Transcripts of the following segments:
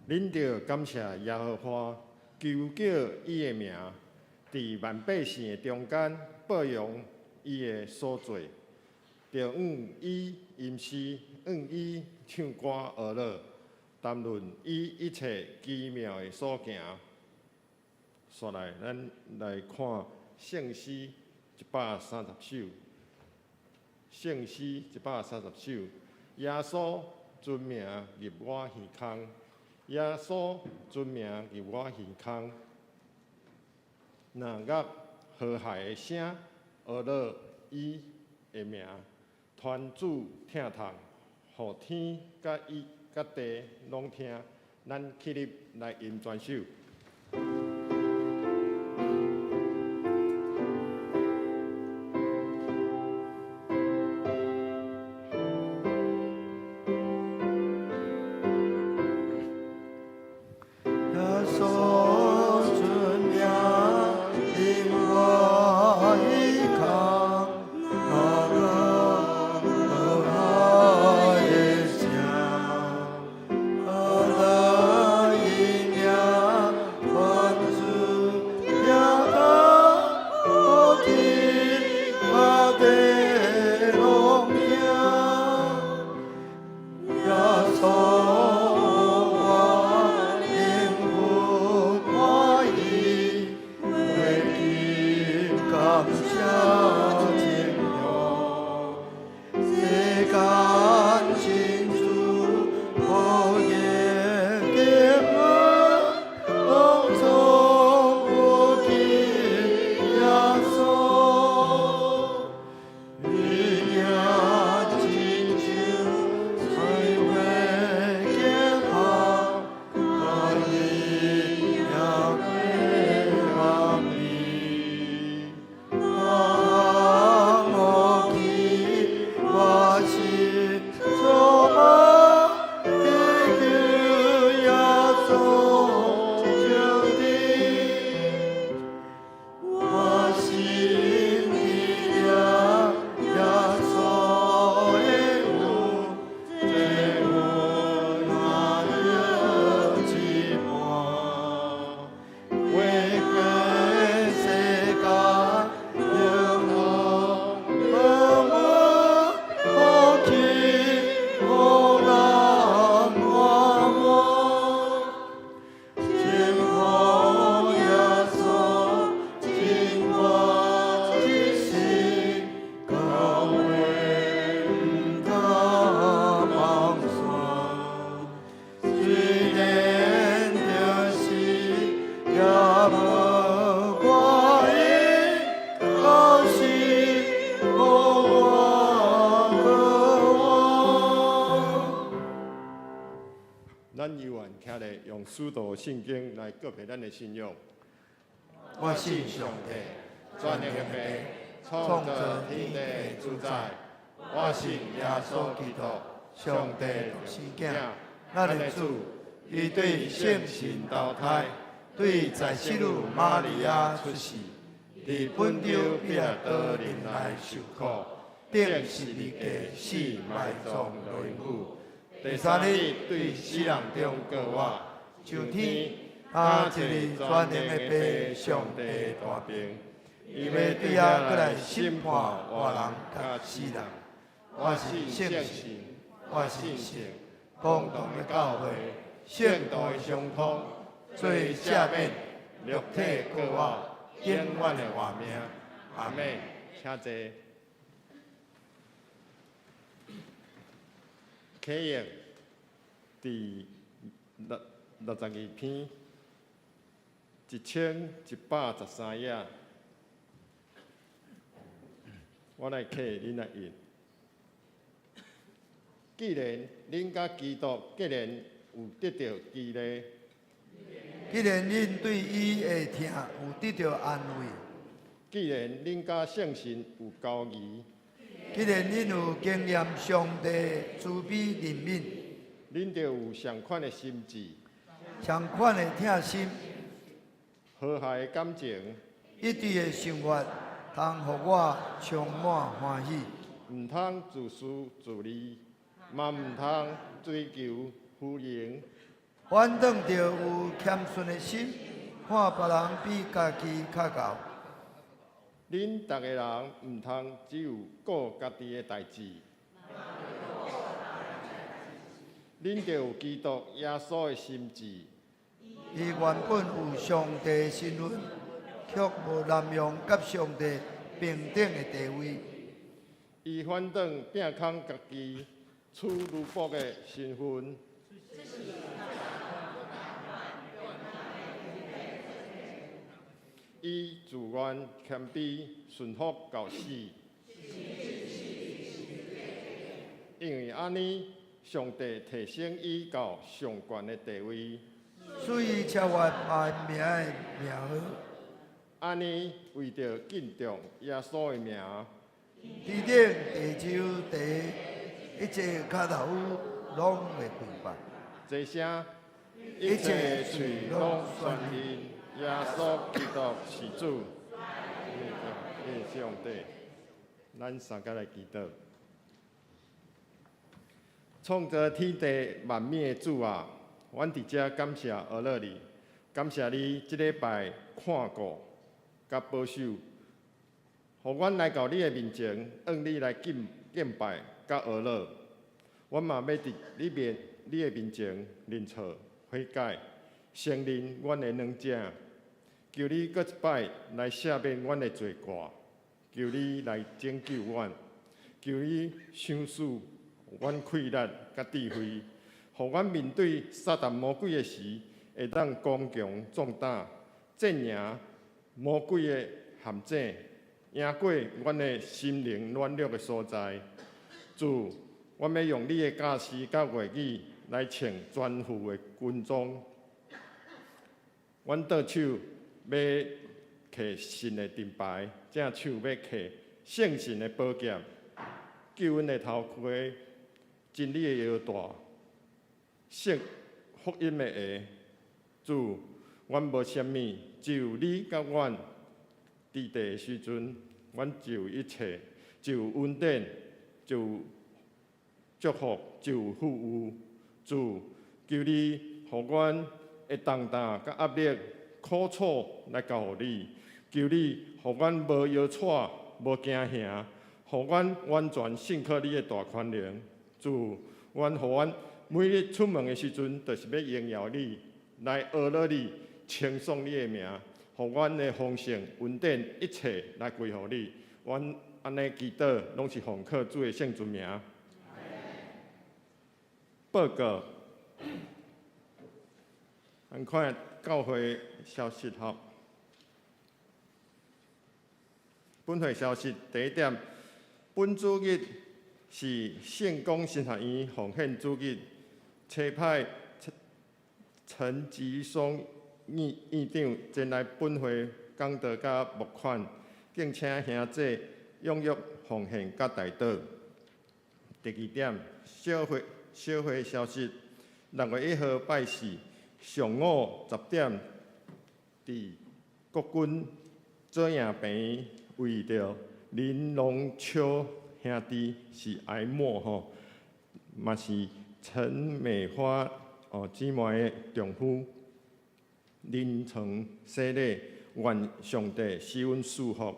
恁著感謝耶和華，求叫伊的名，佇萬百姓的中間報揚伊的所做，著向伊吟詩，向伊唱歌學樂，談論伊一切奇妙的所行。紲來，咱來看聖詩130首。聖詩130首，耶穌尊名入我耳空，耶穌尊名入我耳空。若樂和諧的聲，呵咾伊的名，傳主疼痛，予天佮伊佮地攏聽。咱起立來吟全首。耶穌尊名入我耳空，若樂和諧的聲，呵咾伊名，傳主疼痛，予天佮地攏聽。耶穌我靈魂歡喜，袂禁感謝讚揚。世間真主無言感恩，攏總不及耶穌。伊名親像彩花結香，伊名過萬美。若無記我心充滿，祈求耶穌上帝。我心依戀耶穌的恩，這溫暖日一半，越過世間永恆門，福氣予人滿滿。真好耶穌，真我一生，到尾毋敢放散。雖然著死，也無掛意，到死予我渴望。咱猶原徛咧，用使徒信經來告白咱的信仰。我信上帝，全能的父，創造天地的主宰。我信耶穌基督，上帝獨生囝，咱的主，伊對聖神投胎，對在聖女瑪利亞出世，佇本丟彼拉多忍耐受苦，釘十字架死埋葬落陰府，第三日對死人中復活，上天，他坐佇全能的父上帝大爿，伊欲對遐閣來審判活人佮死人。我信聖神，我信聖公同的教會，聖徒的相通，罪赦免，肉體復活，永遠的活命。阿們，請坐。啟應佇62篇，1113頁，我來啟恁來印。既然恁佮基督結連有得著激勵，既然恁對伊的疼有得著安慰，既然恁佮聖神有交誼，既然恁有經驗上帝慈悲憐憫，恁就有相款的心志，相款的疼心，和諧的感情，一致的想法，通予我充滿歡喜。毋通自私自利，嘛毋通追求虛榮。反轉著有謙遜的心，看別人比家己較𠢕。恁逐个人毋通只有顧家己的代誌，恁著有基督耶穌的心志。伊原本有上帝的身份，卻無濫用佮上帝平等的地位。伊反轉摒空家己，取奴僕的身份。伊自願謙卑，順服到死。因為按呢，上帝提升伊到上懸的地位。賜伊超越萬名的名號。按呢，為著敬重耶穌的名，天頂地周地一切跤頭夫攏會跪拜。齊聲，一切喙攏宣認耶穌基督是主。上帝，咱三個來祈禱。創造天地萬物的主啊，阮佇遮感謝阿樂你，感謝你這禮拜看顧佮保守，予阮來到你的面前，向你來敬敬拜佮阿樂。阮嘛欲佇你的面前認錯悔改，承認阮的軟弱，求你閣一擺來赦免阮的罪過，求你來拯救阮，求你賞賜阮氣力佮智慧，予阮面對撒旦魔鬼的時，會當剛強壯膽，戰贏魔鬼的陷阱，贏過阮的心靈軟弱的所在。主，阮欲用你的教示佮話語來穿全副的軍裝。阮倒手欲提信的盾牌，正手欲提聖神的寶劍，救恩的頭盔，真理的腰帶，聖福音的鞋。主，阮無啥物，只有你佮阮佇地的時陣，阮就有一切，就有恩典，就有祝福，就有富有。主，求你予阮的重擔佮壓力、苦楚來交予你。求你予阮無搖掣、無驚嚇，予阮完全信靠你的大權能。主，阮予阮每日出門的時陣，就是欲榮耀你，來阿樂你，稱頌你的名，予阮的豐盛、恩典一切來歸予你。阮按呢祈禱，攏是奉靠主的聖尊名。報告，咱看教會消息吼。本會消息第一點，本主日是聖光神學院奉獻主日，差派陳吉松院院長前來本會講道佮募款，敬請兄姊踴躍奉獻佮代禱。第二點，小會小會消息，6月1號拜四上午10點，佇國軍左營病院為著林龍秋兄弟是癌末吼，嘛是陳美花哦姊妹的丈夫臨床洗禮，願上帝賜阮祝福。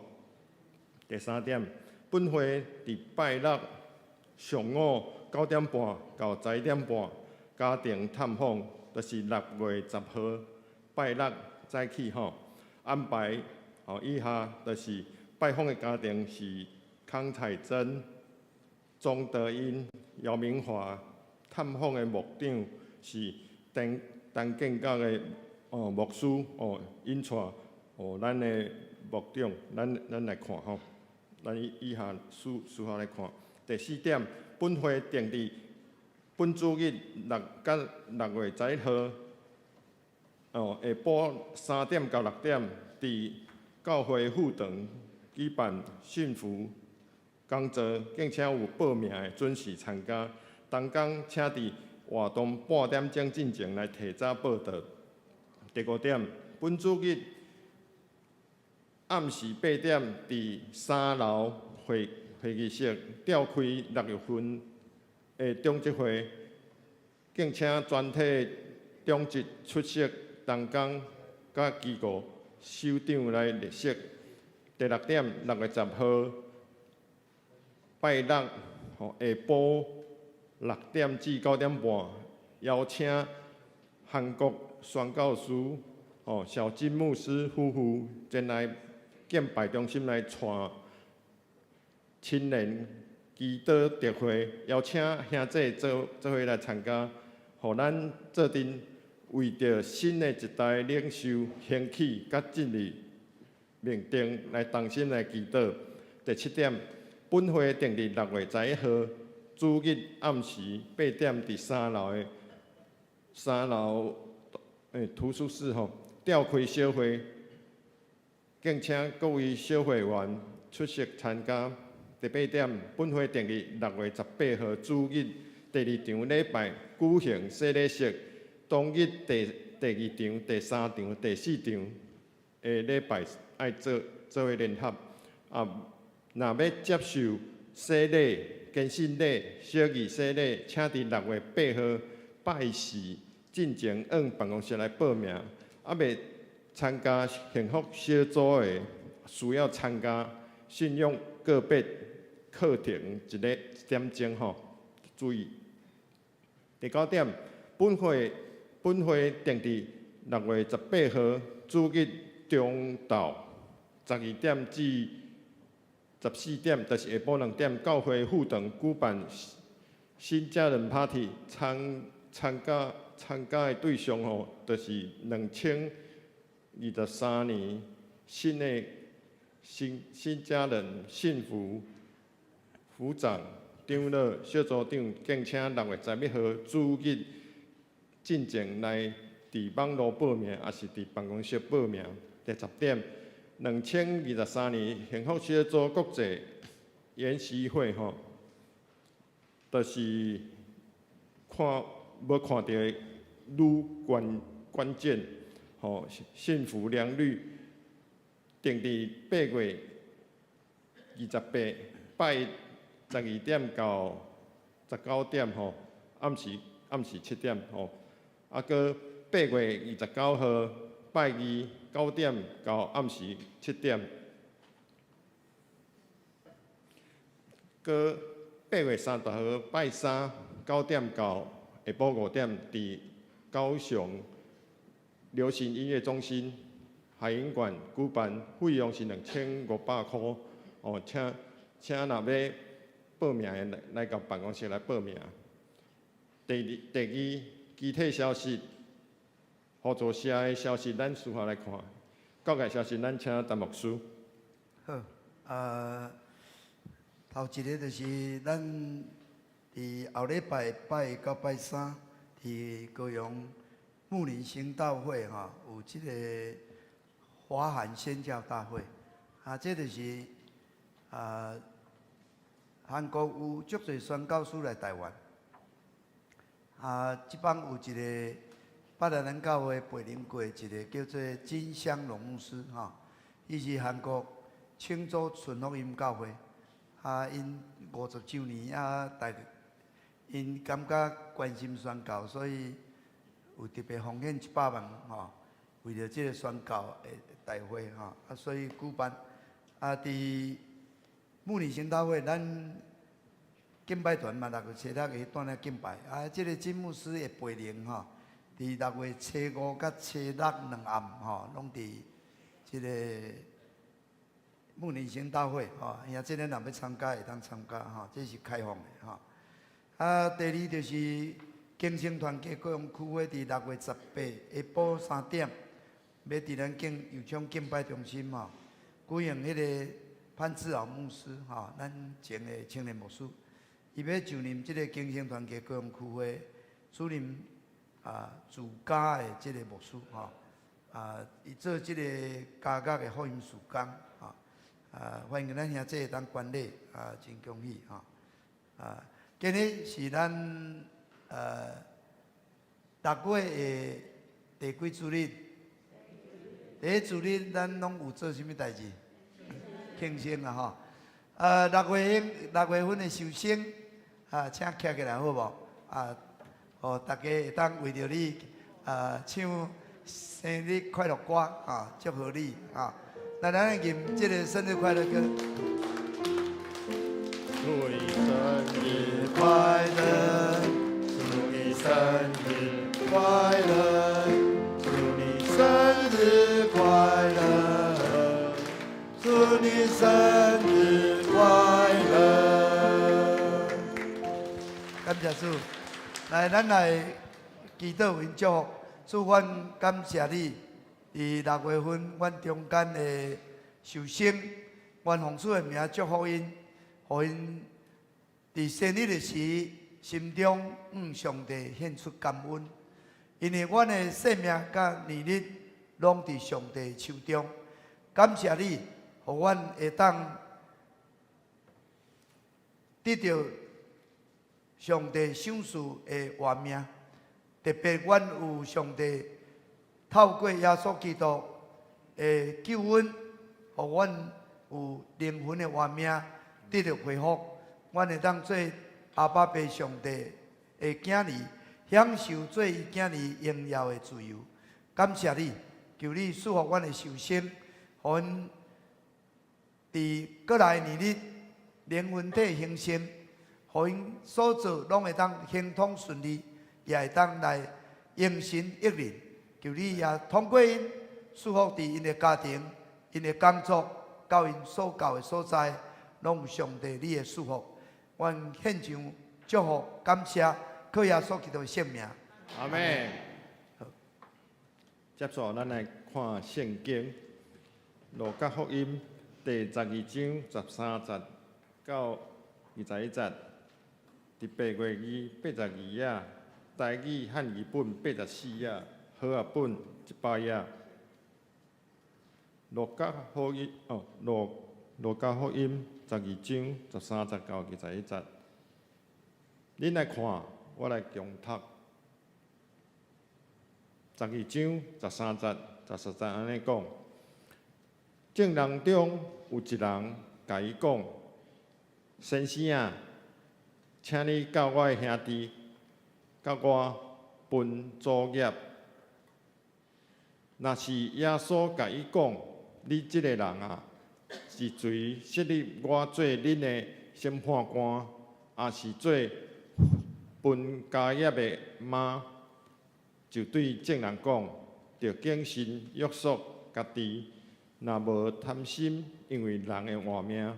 第三點，本會佇拜六上午9點半到11點半，家庭探訪，就是6月10號拜六早起吼安排。哦，以下就是拜訪的家庭是康彩珍、鍾德英、姚明華。探訪的牧長是陳陳建國的哦牧師哦，𪜶帶哦咱的牧長，咱來看吼，咱以下私私下來看。第四點，本會定佇本主日6佮6月11號，哦下晡3點到6點，佇教會副堂舉辦幸福講座，敬請有報名的準時參加。同工請佇活動半點鐘進前來提早報到。第五點，本主日暗時8點，佇3樓會會議室召開6月份的長執會，敬請全體長執出席同工佮機構首長來列席。第六點，6月10號拜六吼下晡6點至9點半，邀請韓國宣教師吼小金牧師夫婦前來敬拜中心來帶青年祈禱特會，邀請兄弟做做伙來參加，予咱做陣為著新的一代領袖興起佮進入命定來同心來祈禱。第七點，本會定佇6月11號主日暗時8點，佇三樓的三樓圖書室吼召開小會，敬請各位小會員出席參加。第八點，本會定佇6月18號主日第二場禮拜舉行洗禮式，當日第二場、第三場、第四場的禮拜愛做做伙聯合。啊，若欲接受洗禮、堅信禮、小儀洗禮，請佇6月8號拜四進前往辦公室來報名。猶未參加幸福小組的，需要參加信仰個別課程一個一點鐘吼，注意。第九點，本會定佇6月18號主日中晝12點至14點，就是下晡2點，教會副堂舉辦新家人 party，參加的對象吼，就是2023年新的新家人幸福組長、長老、小組長，敬請6月11號主日進前來佇網路報名，抑是佇辦公室報名。第十點，2023年幸福小組國際研習會吼，就是看無看著的女關鍵吼，幸福良率，定佇8月28拜12點到19點吼，暗時7點吼，啊，閣8月29號拜二9點到暗時7點，閣8月30號拜三9點到下晡5點，佇高雄流行音樂中心海音館舉辦，費用是2500箍哦，請若欲報名的來到辦公室來報名。第二，其他消息，合作社的消息，咱私下來看。國外消息，咱請陳牧師。好，頭一个就是咱佇後禮拜拜二佮拜三，佇高雄木林行道會吼，有這个華韓宣教大會，啊，這就是啊，韓國有足濟宣教師來台灣，啊，這擺有一個捌來咱教會培靈過一個叫做金香龍牧師吼，伊是韓國青州純福音教會，啊，𪜶50週年啊，大，𪜶感覺關心宣教，所以有特別奉獻100萬吼，為著這个宣教的大會吼，啊，所以舉辦啊，佇牧靈行道會，咱敬拜團嘛，6月初六會蹛遐敬拜。啊，這个金牧師的培靈吼，佇6月初五佮初六兩暗吼，攏佇這个牧靈行道會吼。兄弟若欲參加會當參加吼，這是開放的吼。啊，第二就是更生團契高雄區會佇6月18下晡3點，欲佇咱敬油昌敬拜中心吼，舉行彼个潘志豪牧師吼，咱前的青年牧師，伊欲就任這个更生團契高雄區會主任啊，主家的這个牧師吼，啊，伊做這个家樂的福音事工吼，啊，歡迎咱兄弟會當觀禮啊，真恭喜吼，啊，今日是咱6月的第幾主日？第一主日咱攏有做啥物代誌？慶生啊吼！6月份的壽星，啊，請徛起來好無？啊，予大家會當為著你，唱生日快樂歌啊，祝賀你啊！來，咱來吟這个生日快樂歌。祝你生日快樂，祝你生日快樂，祝你生日快樂，祝你生日快樂。感謝主，來，咱來祈禱為祝福。主，阮感謝你，佇6月份，阮中間的壽星，願奉主的名祝福𪜶，予𪜶佇生日的時，心中向上帝獻出感恩，因為阮的生命佮年日攏佇上帝手中。感謝你，予阮會當得著上帝賞賜的活命，特別阮有上帝透過耶穌基督的救恩，予阮有靈魂的活命得著恢復，阮會當做阿爸父上帝的囝兒，享受做伊囝兒榮耀的自由。感謝你，求你賜福阮的壽星，予阮佇閣來年日靈魂體興盛，予𪜶所做攏會當亨通順利，也會當來榮神益人。求你也通過𪜶賜福佇𪜶的家庭、𪜶的工作，到𪜶所到的所在，攏有上帝你的祝福。阮獻上祝福感謝，靠耶穌基督的聖名。阿們。接續咱來看聖經《路加福音》第12章13節到21節，佇白話字82頁，台語漢語本84頁，和合本100頁。路加福音12章13節到21節，恁來看，我來共讀。12章13節、14節按呢講：眾人中有一人共伊講：先生啊，請你教我的兄弟，佮我分祖業。若是耶穌共伊講：你這个人啊，是誰設立我做恁的審判官，抑是做分家業的嗎？就對眾人講：著謹慎約束家己，若無貪心，因為人的活命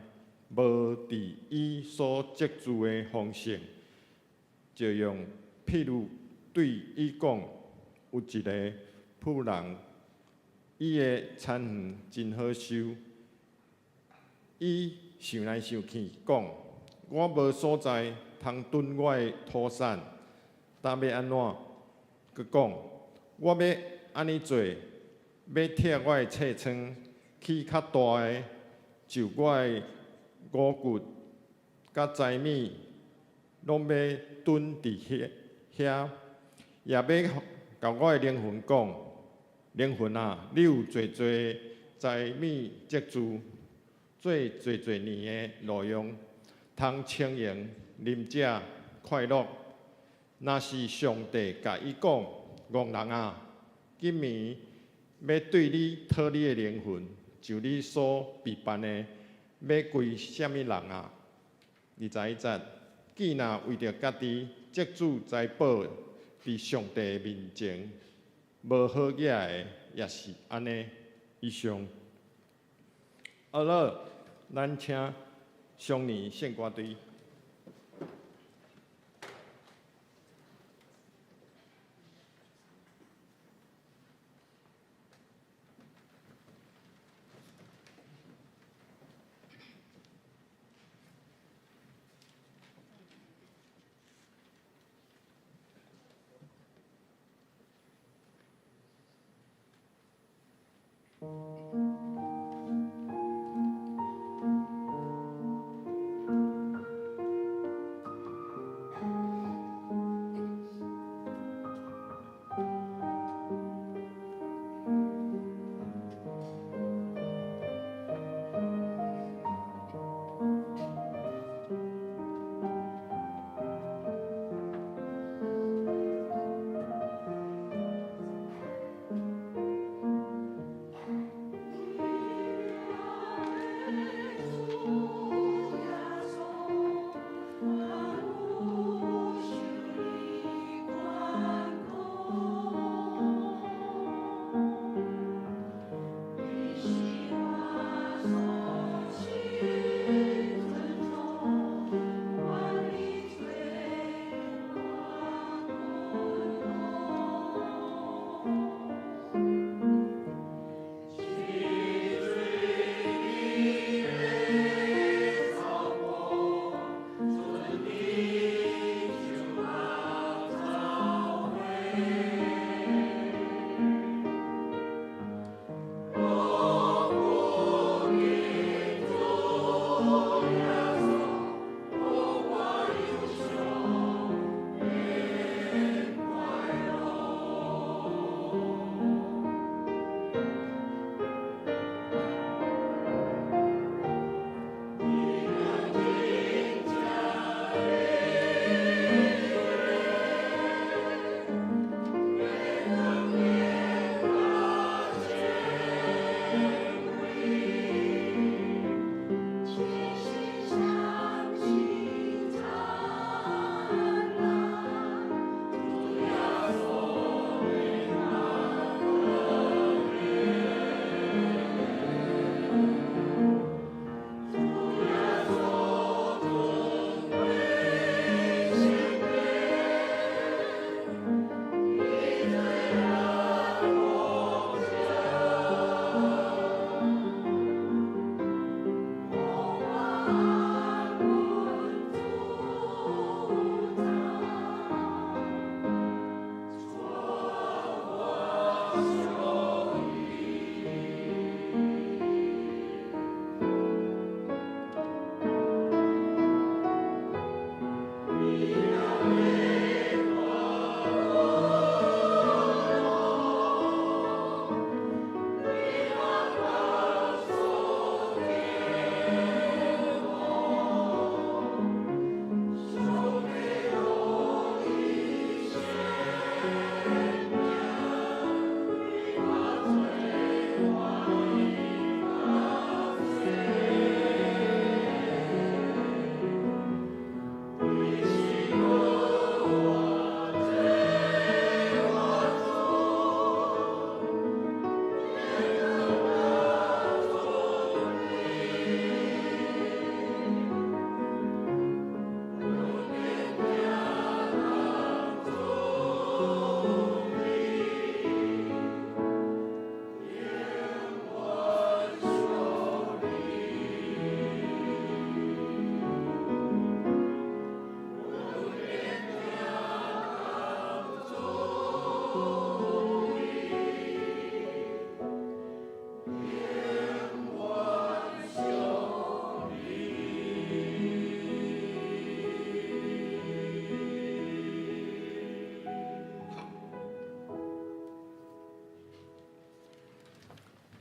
無佇伊所積聚的豐盛。就用譬喻對伊講：有一个富人，伊的田園真好收，伊想來想去，講：我無所在通囤我的土產，焦欲按怎？閣講：我欲按呢做，欲拆我的冊倉，起較大的，就我的五穀佮財物，攏欲囤佇遐遐，也欲共我的靈魂講：靈魂啊，你有濟濟財物積聚，做濟濟年的勞用，通輕盈、啉食、快樂。若是上帝共伊講：戇人啊，今暝欲對你討你的靈魂，就你所備辦的，欲歸啥物人啊？21節，既若為著家己積聚財寶，佇上帝面前無好額的，也是按呢。以上。好了，咱請雙年聖歌隊。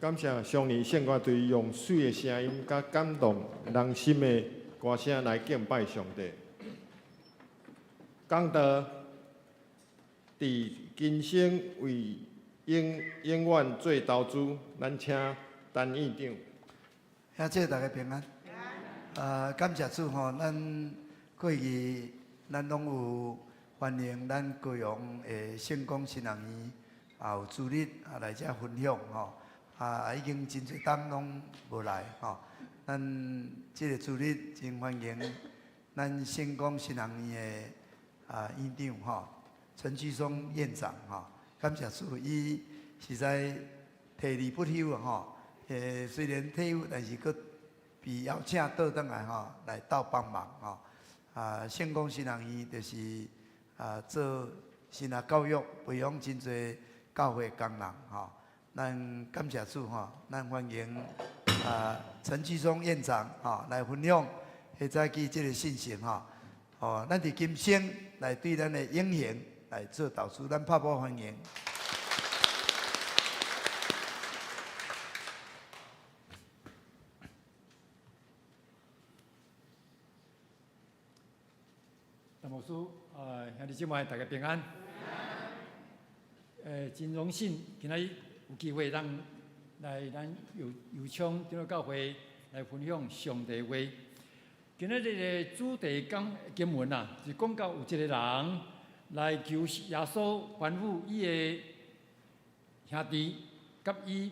感謝上年聖歌隊用媠的聲音，佮感動人心的歌聲來敬拜上帝。講道佇今生為永永遠做投資，咱請陳院長。兄姊大家平安。感謝主吼，咱過去咱攏有歡迎咱高雄的聖光神學院，也有主日啊來遮分享吼。啊，已經真濟冬攏無來吼。咱這个主日真歡迎咱聖光神學院的院長吼，陳居松院長吼。感謝主，伊實在退而不休吼。雖然退休，但是閣被邀請倒轉來吼，來鬥幫忙吼。聖光神學院就是做神學教育，培養真濟教會工人吼。咱感謝主吼，咱歡迎陳居松院長吼來分享彼早起這个信息吼。哦，咱佇今生來對咱的永恆來做投資，咱拍鼓歡迎。陳牧師，兄弟姊妹，大家平安。真榮幸今仔日有機會咱來咱右右昌長老教會來分享上帝話。今仔日的主題講經文啊，是講到有一個人來求耶穌吩咐伊的兄弟佮伊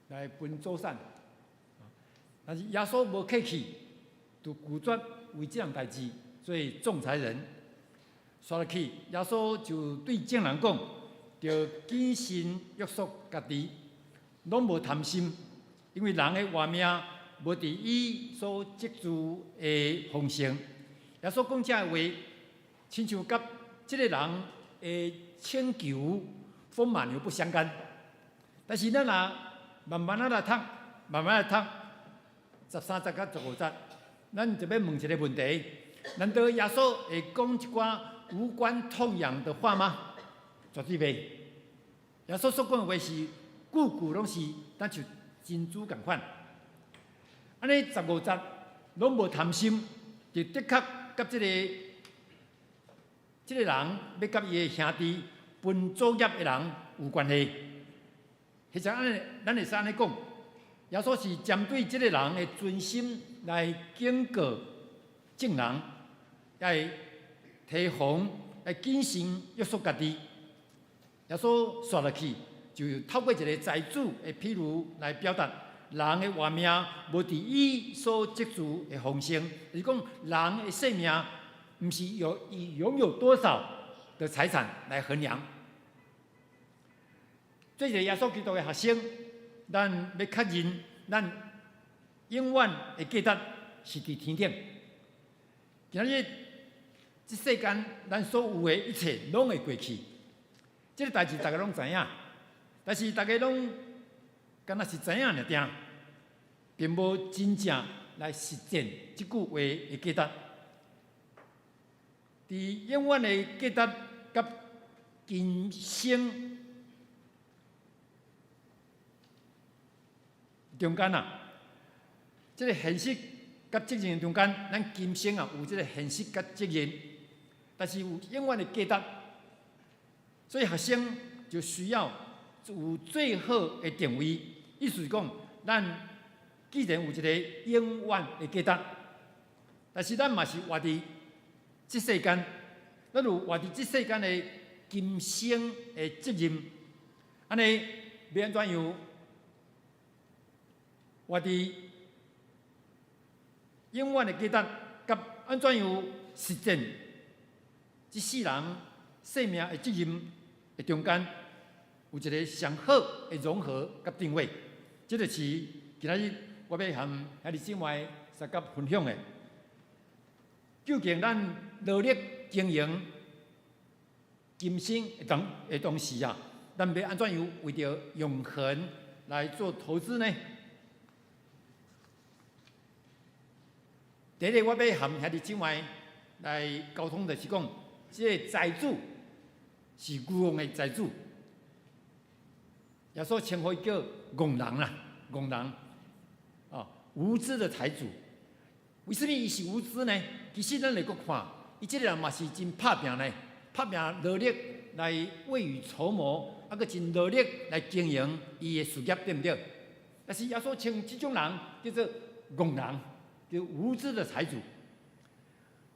來分祖產，但是耶穌無客氣，就拒絕為這項代誌做仲裁人。煞落去，耶穌就對眾人講：著謹慎約束家己，攏無貪心，因為人的活命無佇伊所積聚的豐盛。耶穌講這个話，親像佮這个人的請求風馬牛不相干。但是咱若慢慢仔來讀，慢慢來讀，13節佮15節，咱就欲問一个問題：難道耶穌會講一寡無關痛癢的話嗎？絕對袂。耶穌所講的話是句句攏是，親像珍珠仝款。按呢15節攏無貪心，就的確佮這个人欲佮伊的兄弟分祖業的人有關係。或者按呢，咱會使按呢講，耶穌是針對這个人的存心來警告眾人，來提防，來謹慎約束家己。耶穌煞落去，就透過一個財主的譬喻來表達人的活命無佇伊所積聚的豐盛，就是講人的生命毋是由伊擁有多少的財產來衡量。做一個耶穌基督的學生，咱欲確認咱永遠的價值是佇天頂。今仔日這世間咱所有的一切攏會過去，這个代誌大家攏知影，但是大家攏敢若是知影爾定，並無真正來實踐這句話的價值。佇永遠的價值佮今生中間啊，這个現實佮責任中間，咱今生啊有這个現實佮責任，但是有永遠的價值，所以學生就需要有最好的定位。意思是講，咱既然有一个永遠的價值，但是咱嘛是活佇這世間，咱有活佇這世間的今生的責任，按呢欲按怎樣活佇永遠的價值，佮按怎樣實踐這世人生命的責任的中間，有一个上好的融合佮定位，這就是今仔日我欲和兄弟姊妹相佮分享的。究竟咱努力經營今生的同時啊，咱欲按怎樣為著永恆來做投資呢？第一个，我欲和兄弟姊妹來溝通，就是講，這个財主是愚妄的財主。耶穌稱呼伊叫戇人啦，戇人，啊，無知的財主。為什麼伊是無知呢？其實咱來閣看，伊這个人嘛是真拍拚呢，拍拚努力來未雨綢繆，啊，閣真努力來經營伊的事業，對毋對？但是耶穌稱這種人叫做戇人，叫無知的財主，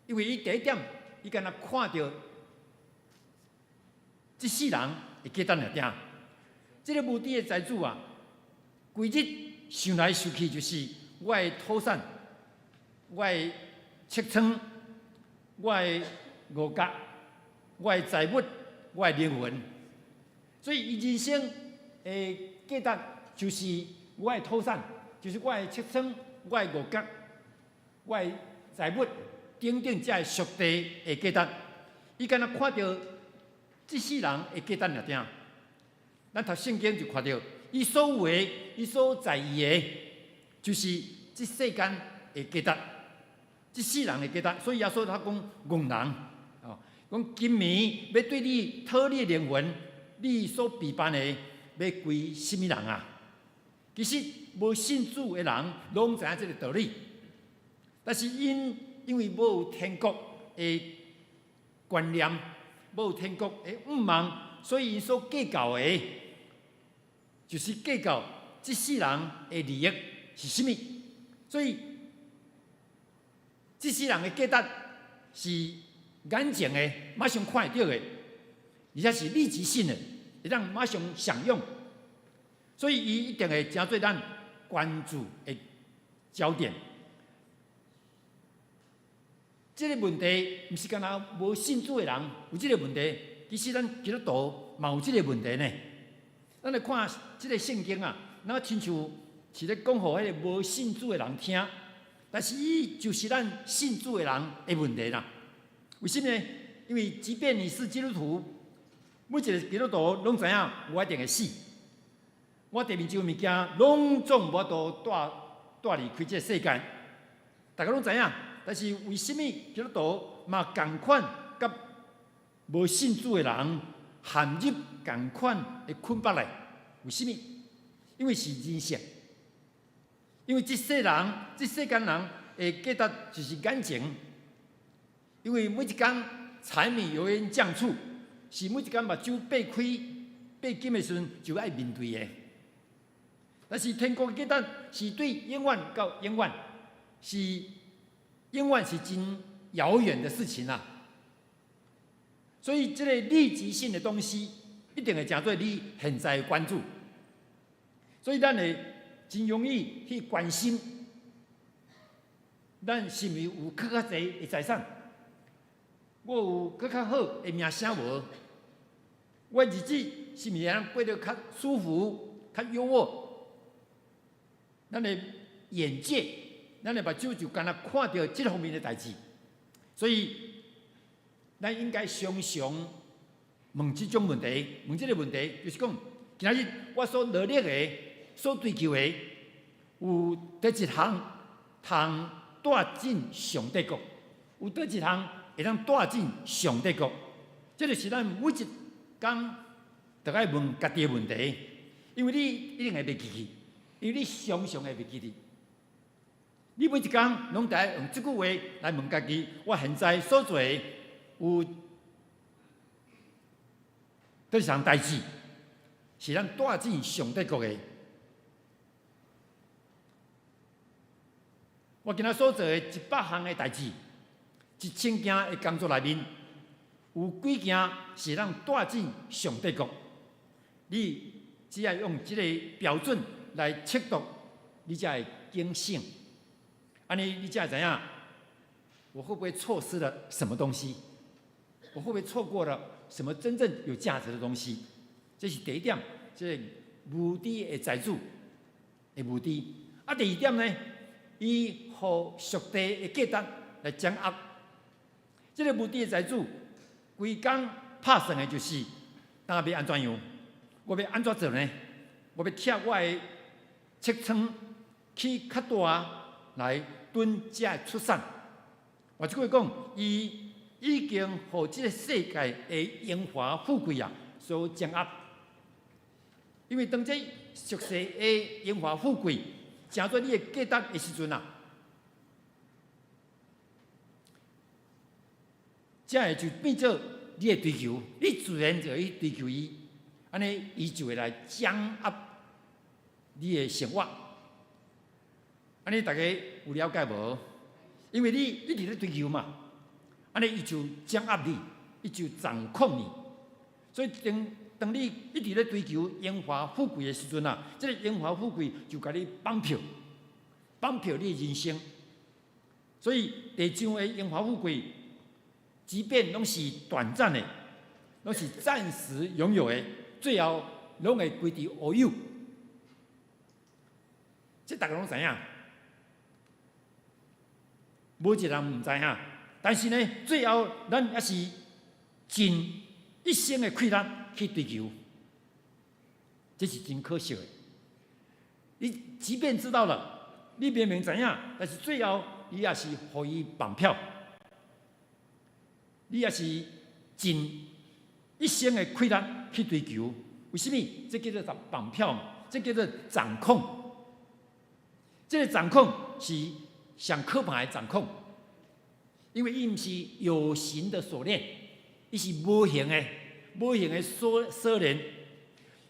因為伊第一點，伊敢若看著這世人的價值爾爾。這个無知的財主啊，規日想來想去就是我的土產、我的尺倉、我的五角、我的財物、我的靈魂。所以，伊人生的價值就是我的土產，就是我的尺倉、我的五角、我的財物等等，這个屬地的價值。伊敢若看著這世人的價值爾爾。咱讀聖經就看著，伊所有的、伊所在意的，就是這世間的價值，這世人的價值。所以耶穌他講戇人，哦，講今暝欲對你討你的靈魂，你所備辦的欲歸啥物人啊？其實無信主的人攏知影這个道理，但是𪜶因為無有天國的觀念，無有天國的向望，所以𪜶所計較的，就是計較這世人的利益是啥物。所以這世人的價值是眼前的，馬上看會著的，而且是立即性的，會當馬上享用。所以伊一定會成做咱關注的焦點。這个問題毋是干焦無信主的人有這个問題，其實咱基督徒嘛有這个問題呢。咱來看這个聖經啊，若親像是咧講予彼个無信主的人聽，但是伊就是咱信主的人的問題啦。為什麼呢？因為即便你是基督徒，每一个基督徒攏知影我一定會死，我地面上的物件攏總無法度帶帶離開這个世界，大家攏知影。但是為什麼基督徒嘛仝款佮無信主的人陷入仝款的困縛內？為什麼？因為是人性，因為這世人、這世間人的價值就是眼前，因為每一工柴米油鹽醬醋，是每一工目睭擘開、閉緊的時陣就愛面對的。但是天國的價值是對永遠到永遠，是永遠是真遙遠的事情啊！所以這个立即性的東西，一定會成做你現在的關注。所以咱會真容易去關心，咱是毋是有閣較濟的財產？我有閣較好的名聲無？我日子是毋是會當過得較舒服、較優渥？咱的眼界，咱的目睭就干焦看著這方面的代誌，所以咱應該常常問這種問題，問這个問題，就是講，今仔日我所努力的、所追求的，有佗一項通帶進上帝國？有佗一項會當帶進上帝國？這就是咱每一工著愛問家己的問題，因為你一定會袂記去，因為你常常會袂記得。你每一工攏著愛用這句話來問家己：我現在所做的有佗一項代誌，是咱帶進上帝國的？我今仔所做的100項的代誌，1000件的工作內面，有幾件是咱帶進上帝國？你只愛用這个標準來測度，你才會警醒。按呢，你才會知影，我會不會錯失了什麼東西？我會不會錯過了什麼真正有價值的東西？這是第一點，這個無知的財主的無知。啊，第二點呢，伊予屬地的價值來掌握。這个無知的財主，規工拍算的就是，今仔欲按怎樣？我欲按怎做呢？我欲拆我的尺倉去較大來囤這个出產。換一句話講，伊已經予這个世界的榮華富貴啊所掌握。因為當這俗世的榮華富貴成做你的價值的時陣啊，這會就變做你的追求，你自然就去追求伊，按呢伊就會來掌握你的生活。按呢，大家有了解無？因為你一直咧追求嘛，按呢伊就掌握你，伊就掌控你。所以當當你一直咧追求榮華富貴的時陣啊，這個榮華富貴就共你綁票，綁票你的人生。所以地上的榮華富貴，即便攏是短暫的，攏是暫時擁有的，最後攏會歸佇烏有。這大家攏知影，無一人毋知影。但是呢，最後咱猶是盡一生的氣力去追求，這是真可惜的。你即便知道了，你明明知影，但是最後你也是予伊綁票，你也是盡一生的氣力去追求。為什麼？這叫做綁票嘛，這叫做掌控。這個掌控是上可怕的掌控，因為伊毋是有形的鎖鏈，伊是無形的、無形的鎖鎖鏈。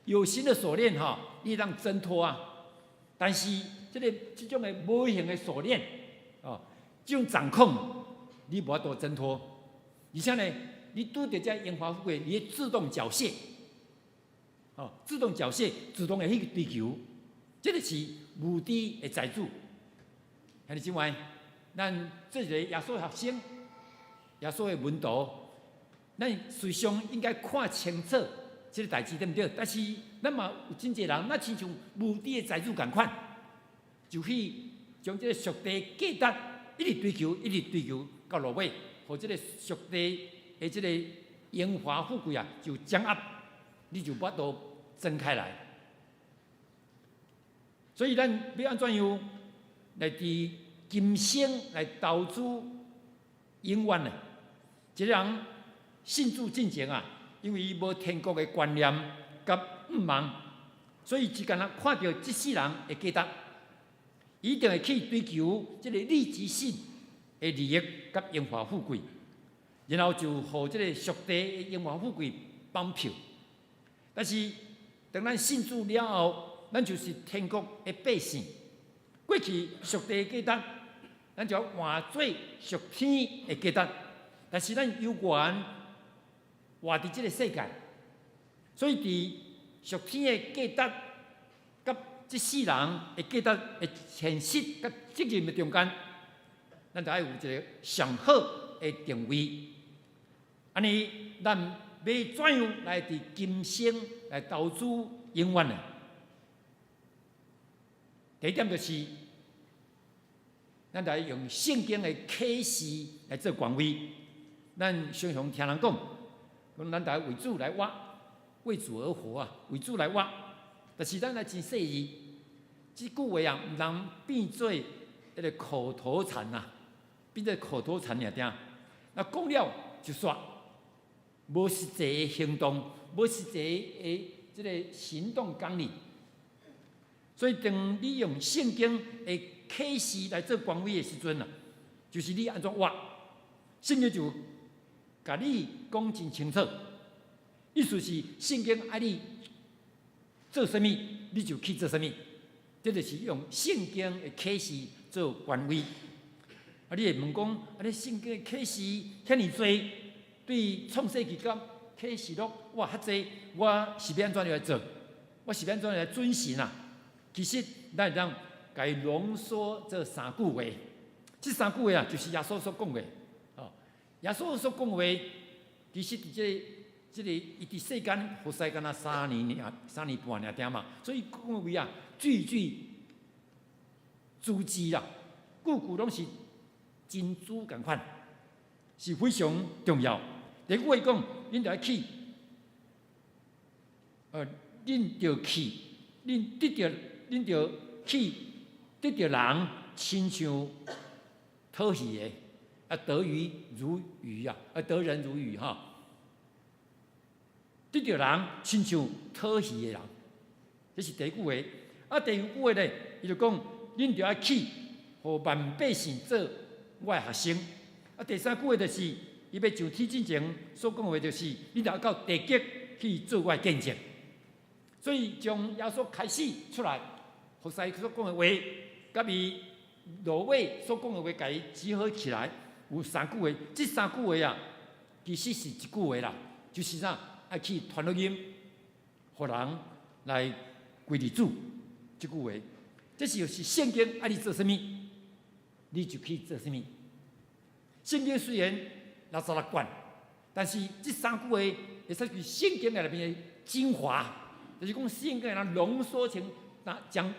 有形的鎖鏈吼，你會當掙脫啊。但是這個這種的無形的鎖鏈，哦，這種掌控，你無法度掙脫。而且呢，你拄著這榮華富貴，你會自動繳械，哦，自動繳械，自動會去追求。這個是無知的財主。兄弟姊妹，咱做一个耶穌學生，耶穌的門徒，咱時常應該看清楚這個代誌，對毋對？但是咱嘛有真濟人，咱親像無知的財主仝款，就去將這個屬地價值一直追求，一直追求到落尾，予這個屬地的這個榮華富貴啊，就掌握，你就無法度掙開來。所以咱欲按怎樣來佇今生來投資永遠呢？一個人信主進前啊，因為伊無天國的觀念佮向望，所以只干焦看著這世人的價值，伊一定會去追求這個立即性的利益佮榮華富貴，然後就予這個屬地的榮華富貴綁票。但是當咱信主了後，咱就是天國的百姓。過去屬地的價值，咱就換做屬天的價值。但是咱猶原活佇這個世界，所以佇屬天的價值佮這世人的價值的現實佮責任的中間，咱就愛有一個上好的定位。按呢，咱欲怎樣來佇今生來投資永遠呢？第一點就是，咱來用聖經的啟示來做權威。咱常常聽人講，講咱來為主來活，為主而活啊，為主來活。但是咱來真細膩，這句話啊，毋通變做彼个口頭禪啊，變做口頭禪爾爾。若講了就煞，無實際的行動，無實際的這个行動綱領。所以，當你用聖經的啟示來做權威的時陣啊，就是你按怎活，聖經就共你講真清楚。意思是聖經愛你做啥物，你就去做啥物。這就是用聖經的啟示做權威。啊，你會問講，啊，你聖經的啟示遐爾濟，對創世記到啟示錄，哇，遐濟，我是欲按怎來做？我是欲按怎來遵循啊？其實，咱會當共伊濃縮這三句話。這三句話啊，就是耶穌所講的。哦，耶穌所講話，其實佇這個、這個，伊佇世間服侍敢若3年爾，3年半爾爾嘛，所以講話啊，句句珠璣啦，句句攏是珍珠仝款，是非常重要。第一句話講，恁著愛去，恁著去，恁得著，恁著去得著人，親像討魚的，啊，得魚如魚啊，啊，得人如魚哈。得著人親像討魚的人，這是第一句話。啊，第二句話咧，伊就講，恁著愛去，予萬百姓做我的學生。啊，第三句話就是，伊欲上天進前所講的話就是，恁著愛到地極去做我的見證。所以將耶穌開始出來，服侍所講的話，佮伊落尾所講的話，共伊集合起來，有三句話。這三句話啊，其實是一句話啦，就是啥，愛去傳福音，予人來歸入主。這句話，這是聖經愛你做啥物，你就去做啥物。聖經雖然66卷，但是這三句話會使是聖經內面的精華，就是講聖經人濃縮成，那將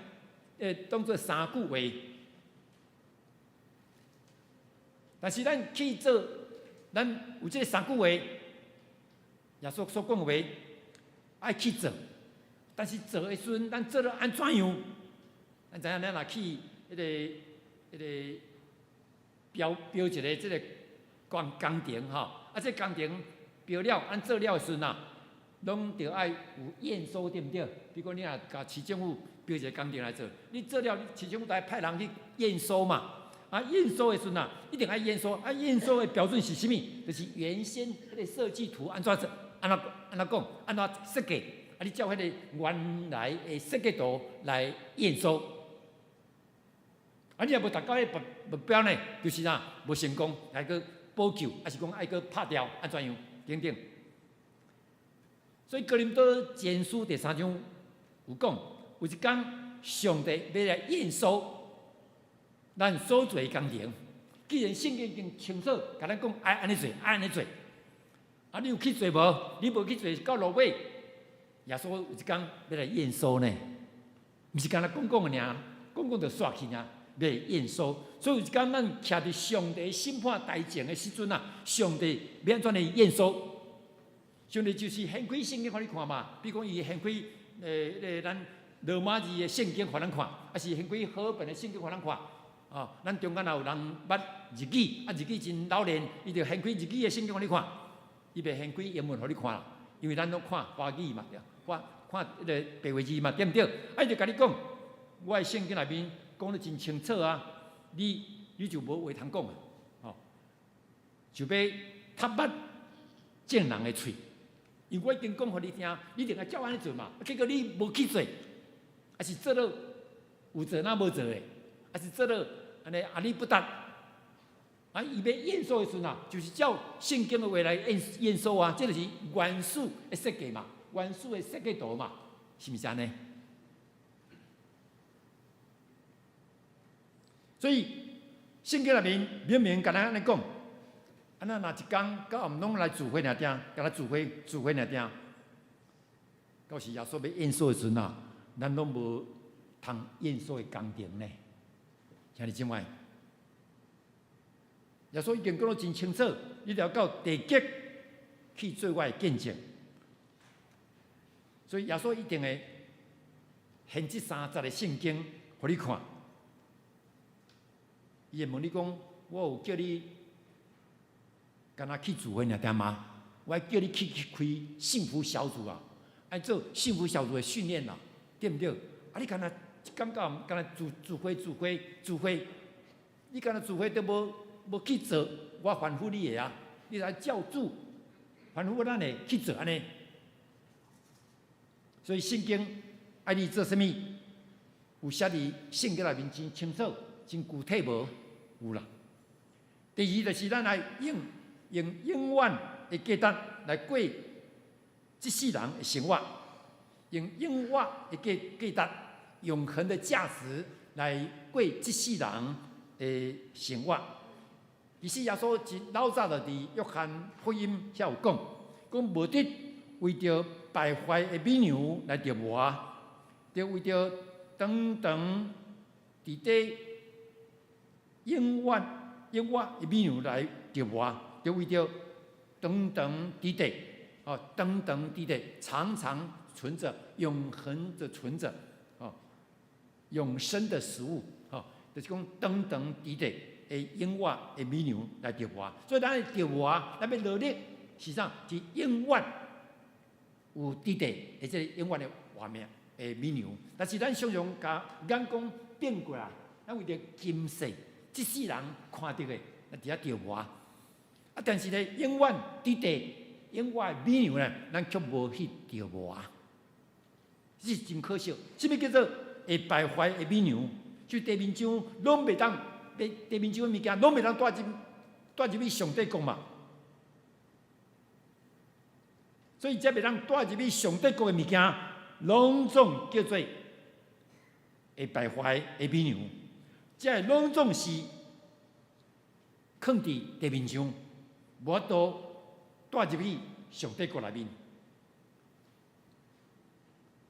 當做三句話。但是咱去做，咱有這三句話，耶穌所講的話，愛去做。但是做的時陣，咱做了按怎樣？咱知影，咱若去彼個標一个這个工程吼，啊，這個工程標了，按做了的時陣啊，攏著愛有驗收，對毋對？比如講，你若共市政府標一个工程來做，你做了，市政府就愛派人去驗收嘛。啊，驗收的時陣啊，一定愛驗收。啊，驗收的標準是啥物？就是原先彼個設計圖按怎做，按怎講，按怎設計。啊，你照彼個原來的設計圖來驗收。啊，你若無達到彼個目標呢，就是啥，無成功，愛閣補救，抑是講愛閣拍掉，按怎樣等等。所以哥林多前書第三章有講，有一工上帝欲來驗收咱所做的工程。既然聖經已經清楚共咱講愛按呢做，愛按呢做，啊，你有去做無？你無去做，到落尾，耶穌有一工欲來驗收呢？毋是干焦講講爾，講講就煞去爾，欲來驗收。所以有一工咱徛佇上帝審判台前的時陣啊，上帝欲按怎來驗收？上帝就是掀開聖經予你看嘛，比如講伊掀開彼個咱羅馬字的聖經予咱看，抑是掀開和合本的聖經予咱看。哦，咱中間也有人捌日語，啊日語真老練，伊就掀開日語的聖經予你看，伊袂掀開英文予你看，因為咱攏看華語嘛，對，看看彼個白話字嘛，對毋對？啊，伊就共你講，我的聖經內面講得真清楚啊，你就無話通講啊，吼，就欲踢捌眾人的喙。因為我已經講予你聽，你一定愛照按呢做嘛。結果你無去做，抑是做了有做若無做的，抑是做了按呢阿里不達。啊，伊欲驗收的時陣啊，就是照聖經的話來驗收啊，這就是原始的設計嘛，原始的設計圖嘛，是毋是按呢？所以聖經內面明明共咱按呢講。啊，咱若一工到暗攏來聚會爾定，共咱聚會聚會爾定，到時耶穌欲驗收的時陣啊，咱攏無通驗收的工程呢。兄弟姊妹，耶穌已經講得真清楚，你著到地極去做我的見證。所以耶穌一定會掀這三節的聖經予你看。伊會問你講：我有叫你干焦去聚會爾定嗎？我還叫你去開幸福小組啊，愛做幸福小組的訓練啦，對毋對？啊，你干焦一工到暗干焦聚聚會聚會聚會，你干焦聚會都無去做，我吩咐你的啊，你來照主吩咐咱的去做按呢。所以聖經愛你做啥物，有寫佇聖經內面真清楚、真具體無？有啦。第二就是咱愛用永遠的價值來過這世人的生活，用永遠的價值、永恆的價值來過這世人的生活。其實耶穌真老早就佇約翰福音遐有講，講無得為著敗壞的美牛來著磨，著為著長長佇底永遠永遠的美牛來著磨。就為著長長佇底，哦，長長佇底，長長存著，永恆的存著，哦，永生的食物，哦，就是講長長佇底的永遠的美糧來著磨。所以咱著磨，咱欲努力是啥？是永遠有佇底，而且永遠的活命，的美娘。但是咱常常共眼光變過來，咱為著今世這世人看著的，啊佇遐著魔。啊，但是咧，永遠佇地永遠的美娘咧，咱卻無去著魔。這是真可惜。啥物叫做會敗壞的美娘？就地面上攏袂當，地面上的物件攏袂當帶入去上帝國嘛。所以，這袂當帶入去上帝國的物件，攏總叫做會敗壞的美娘。這攏總是囥佇地面上，無法度帶入去上帝國內面。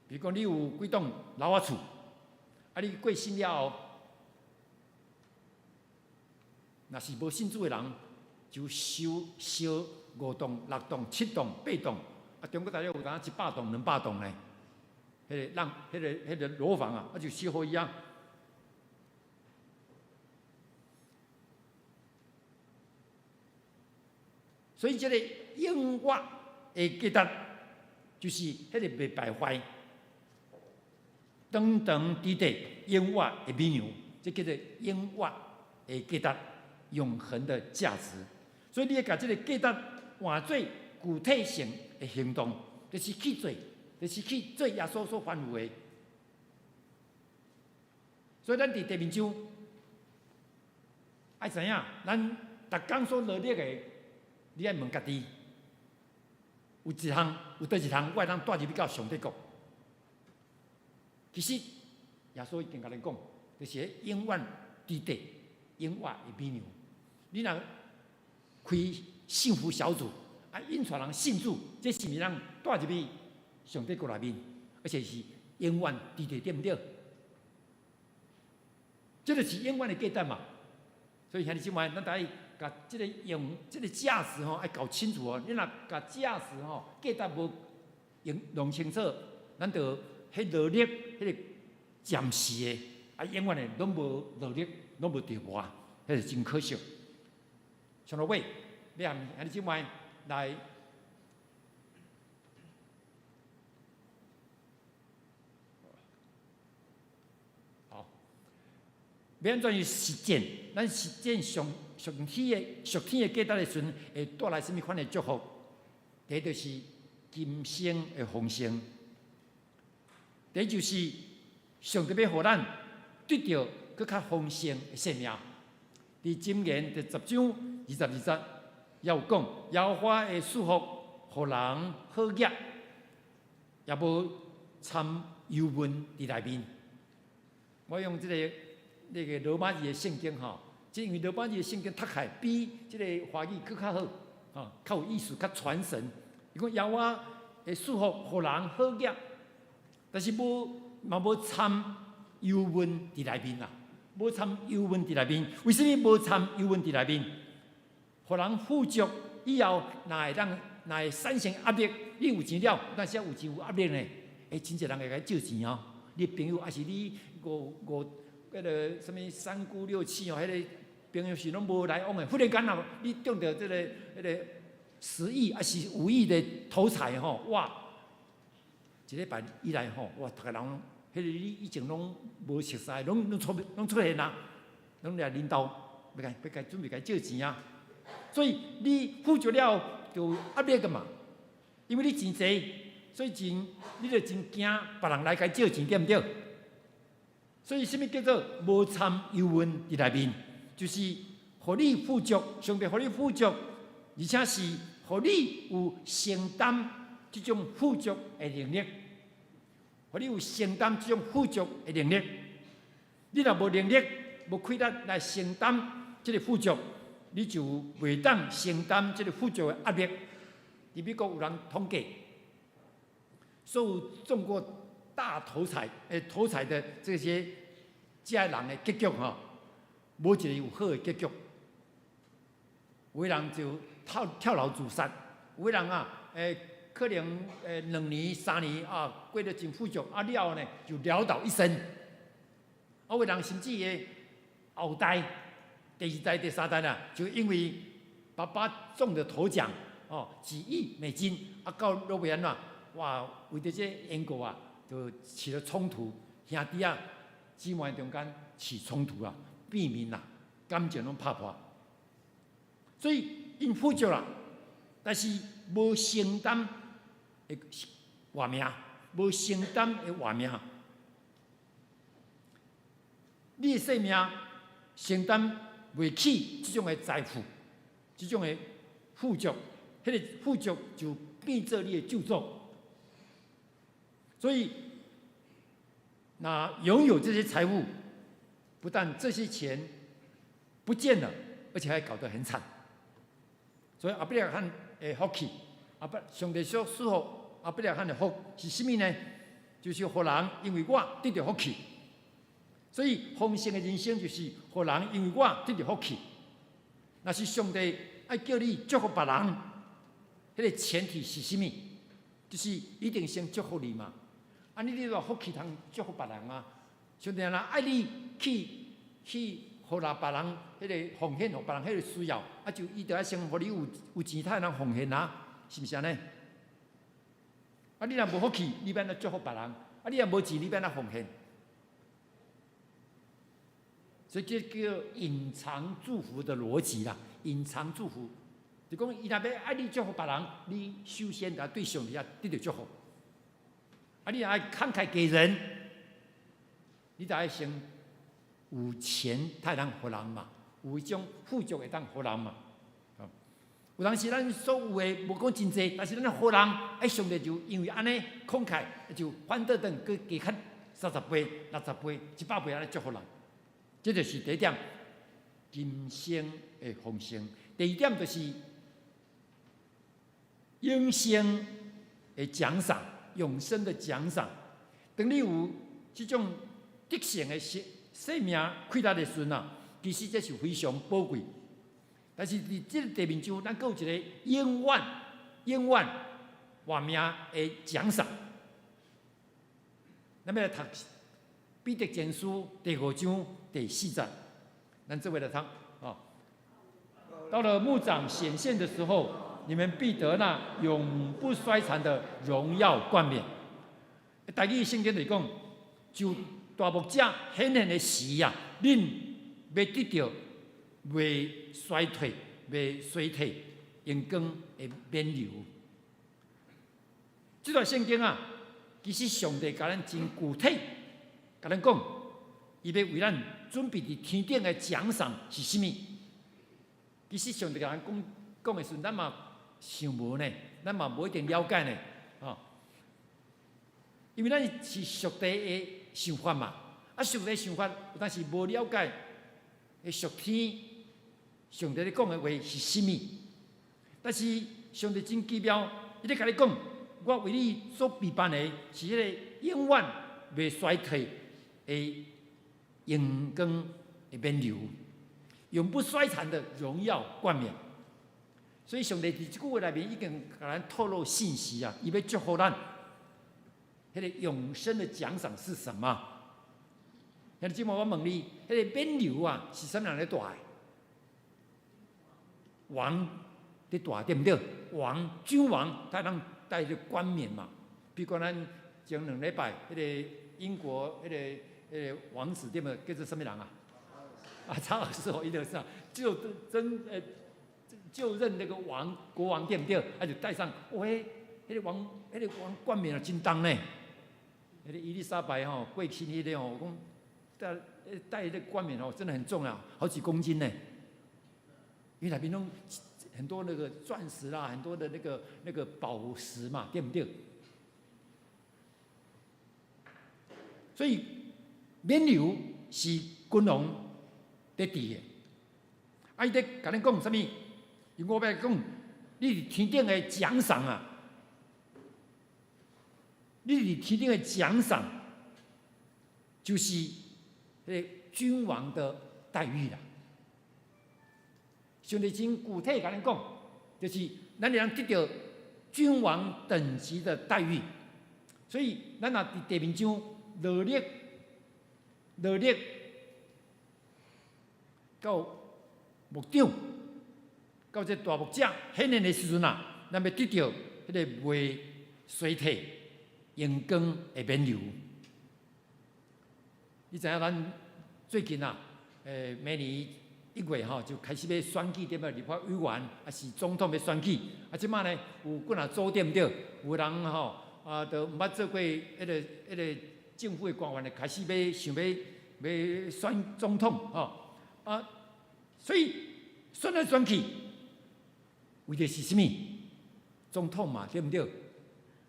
比如講，你有幾棟樓仔厝，啊，你過身了後，若是無信主的人，就收燒五棟、六棟、七棟、八棟，啊，中國大陸有當100棟、200棟呢，彼個讓彼個樓房啊，啊就燒予伊啊。所以這個永活的價值，就是彼個袂敗壞、長長佇地永活的美娘，這叫做永活的價值，永恆的價值。所以你愛共這個價值換做具體性的行動，就是去做耶穌所吩咐的。所以咱佇地面上愛知影，咱逐工所努力的，你愛問家己，有一項，有佗一項，我會當帶入去到上帝國。其實耶穌已經共咱講，就是永遠佇地，永活的美娘。你若開幸福小組，啊，引帶人信主，這是毋是咱帶入去上帝國內面？而且是永遠佇地，對毋對？這就是永遠的價值嘛。所以兄弟姊妹，咱愛共這個用這個價值吼，愛搞清楚哦。你若共價值吼價值無用弄清楚，咱就彼努力，彼個暫時的，啊，永遠的攏無努力，攏無著無啊，彼是真可惜。上落尾，你和兄弟姊妹來，好，欲按怎去實踐？咱實踐上上天的屬天的價值的時陣，會帶來啥物款的祝福？第一就是今生的豐盛，第一就是上帝欲予咱得著閣較豐盛的生命。佇箴言第10章22節，也有講，耶和華的賜福，予人好額，也無摻憂悶佇內面。我用這個那個羅馬字的聖經吼，這因為羅馬字的聖經讀起來比這個華語閣較好，吼，較有意思，較傳神。伊講耶和華的賜福，予人好額，但是無嘛無摻憂悶佇內面啦。無摻憂悶佇內面，為啥物無摻憂悶佇內面？予人富足以後，若會當若會產生壓力，你有錢了，但是有錢有壓力呢？欸，真濟人會共你借錢哦。你朋友抑是你五五彼个啥物三姑六戚哦，彼个朋友是攏無來往的。忽然間啊，你中著這个彼个10億抑是5億的頭彩吼，哇！一禮拜以來吼，哇，逐个人彼个你以前攏無熟似，攏出現啊，攏來恁兜，欲共準備共借錢啊。所以你富足了就有壓力个嘛，因為你錢濟，所以真你就真驚別人來共借錢，對毋對？所以啥物叫做無摻憂悶佇內面？就是予你富足，上帝予你富足，而且是予你有承擔這種富足的能力，予你有承擔這種富足的能力。你若無能力、無氣力來承擔這個富足，你就袂當承擔這個富足的壓力。佇美國有人統計，所有中過大頭彩、頭彩的這些這人的結局吼，無一個有好的結局。有的人就跳樓自殺，有的人啊，可能2年、3年啊，過得真富足，啊了後呢就潦倒一生。啊，有的人甚至會後代、第二代、第三代啦，就因為爸爸中了頭獎，哦，幾億美金，啊，到落尾按怎？哇，為著這緣故啊，就起了衝突，兄弟仔姊妹中間起衝突啊，變面啦，感情攏拍破。所以𪜶富足啦，但是無承擔的活命，無承擔的活命。你的生命承擔袂起這種的財富，這種的富足，彼個富足就變做你的咒詛。所以，那擁有這些財物，不但這些錢不見了，而且還搞得很慘。所以亞伯拉罕的福氣，亞伯上帝所賜予亞伯拉罕的福是啥物呢？就是予人因為我得著福氣。所以豐盛的人生就是予人因為我得著福氣。若是上帝愛叫你祝福別人，彼個前提是啥物？就是一定先祝福你嘛。啊，你有福氣通祝福別人啊！上帝若愛你去予人別人彼個奉獻，予別人彼個需要，啊，就伊就愛先予你有錢，才會當奉獻啊，是毋是按呢？啊，你若無福氣，你欲按怎祝福別人？啊，你若無錢，你欲按怎奉獻？所以這叫隱藏祝福的邏輯啦，隱藏祝福，就講伊若欲愛你祝福別人，你首先得對上帝遐得著祝福。啊，你若愛慷慨給人，你就愛先有錢才會當予人嘛，有一種富足會當予人嘛。有當時咱所有的無講真濟，但是咱予人，哎，上帝就因為按呢慷慨，就反倒轉閣加較30倍、60倍、100倍按呢祝福人。這就是第一點，今生的豐盛。第二點就是永生的獎賞，永生的獎賞。當你有這種得勝的生命氣力的時陣啊，其實這是非常寶貴。但是佇這個地面上，咱閣有一個永遠、永遠活命的獎賞。咱欲來讀彼得前書第五章第四節，咱做伙來讀啊。到了牧長顯現的時候，你們必得那永不衰殘的榮耀冠冕。台語聖經裡講，就大牧者顯現的時啊，恁欲得著袂衰退、袂衰退、榮光的冕旒。這段聖經啊，其實上帝共咱真具體，共咱講，伊欲為咱準備佇天頂的獎賞是啥物？其實上帝共咱講講的時陣，咱嘛想無呢，咱嘛無一定了解呢，吼。因為咱是屬地的想法嘛，啊，屬地想法，有當時無了解，屬天上帝咧講的話是啥物？但是上帝真奇妙，伊咧共你講，我為你所備辦的是彼個永遠袂衰退的榮光的冕旒，永不衰殘的榮耀冠冕。所以上帝佇這句話內面已經共咱透露信息啊，伊欲祝福咱。彼個永生的獎賞是什麼？兄弟姊妹，我問你，彼個冕旒啊，是啥物人咧戴？王咧戴對毋對？王，君王，才通戴這個冠冕嘛。比如講，咱前兩禮拜，彼個英國彼個王子對無？叫做啥物人啊？啊，查爾斯哦，伊就是啊，就真就任那個王國王對毋對？啊，就戴上，哇，彼個王冠冕啊，真重呢。彼個伊麗莎白吼過身彼個吼，講戴戴彼個冠冕哦，真的很重啊，好幾公斤呢。因為內面攏很多那個鑽石啦，很多的那個寶石嘛，對毋對？所以冕旒是君王佇戴的。啊，伊咧共咱講啥物？伊我欲講，你佇天頂的獎賞啊！你佇天頂的獎賞，就是彼個君王的待遇啦。上帝真具體共咱講，就是咱會當得著君王等級的待遇。所以，咱若佇地面上努力、努力到牧長，到這大牧者顯現的時陣啊，咱欲得著彼個袂衰退、榮光的冕旒。你知影咱最近啊，明年1月吼就開始欲選舉，對無？立法委員抑是總統欲選舉，啊，這擺呢有幾若組對毋對？有人吼啊，都毋捌做過彼個政府的官員，就開始欲想欲欲選總統吼啊，所以選來選去，為著是啥物？總統嘛，對毋對？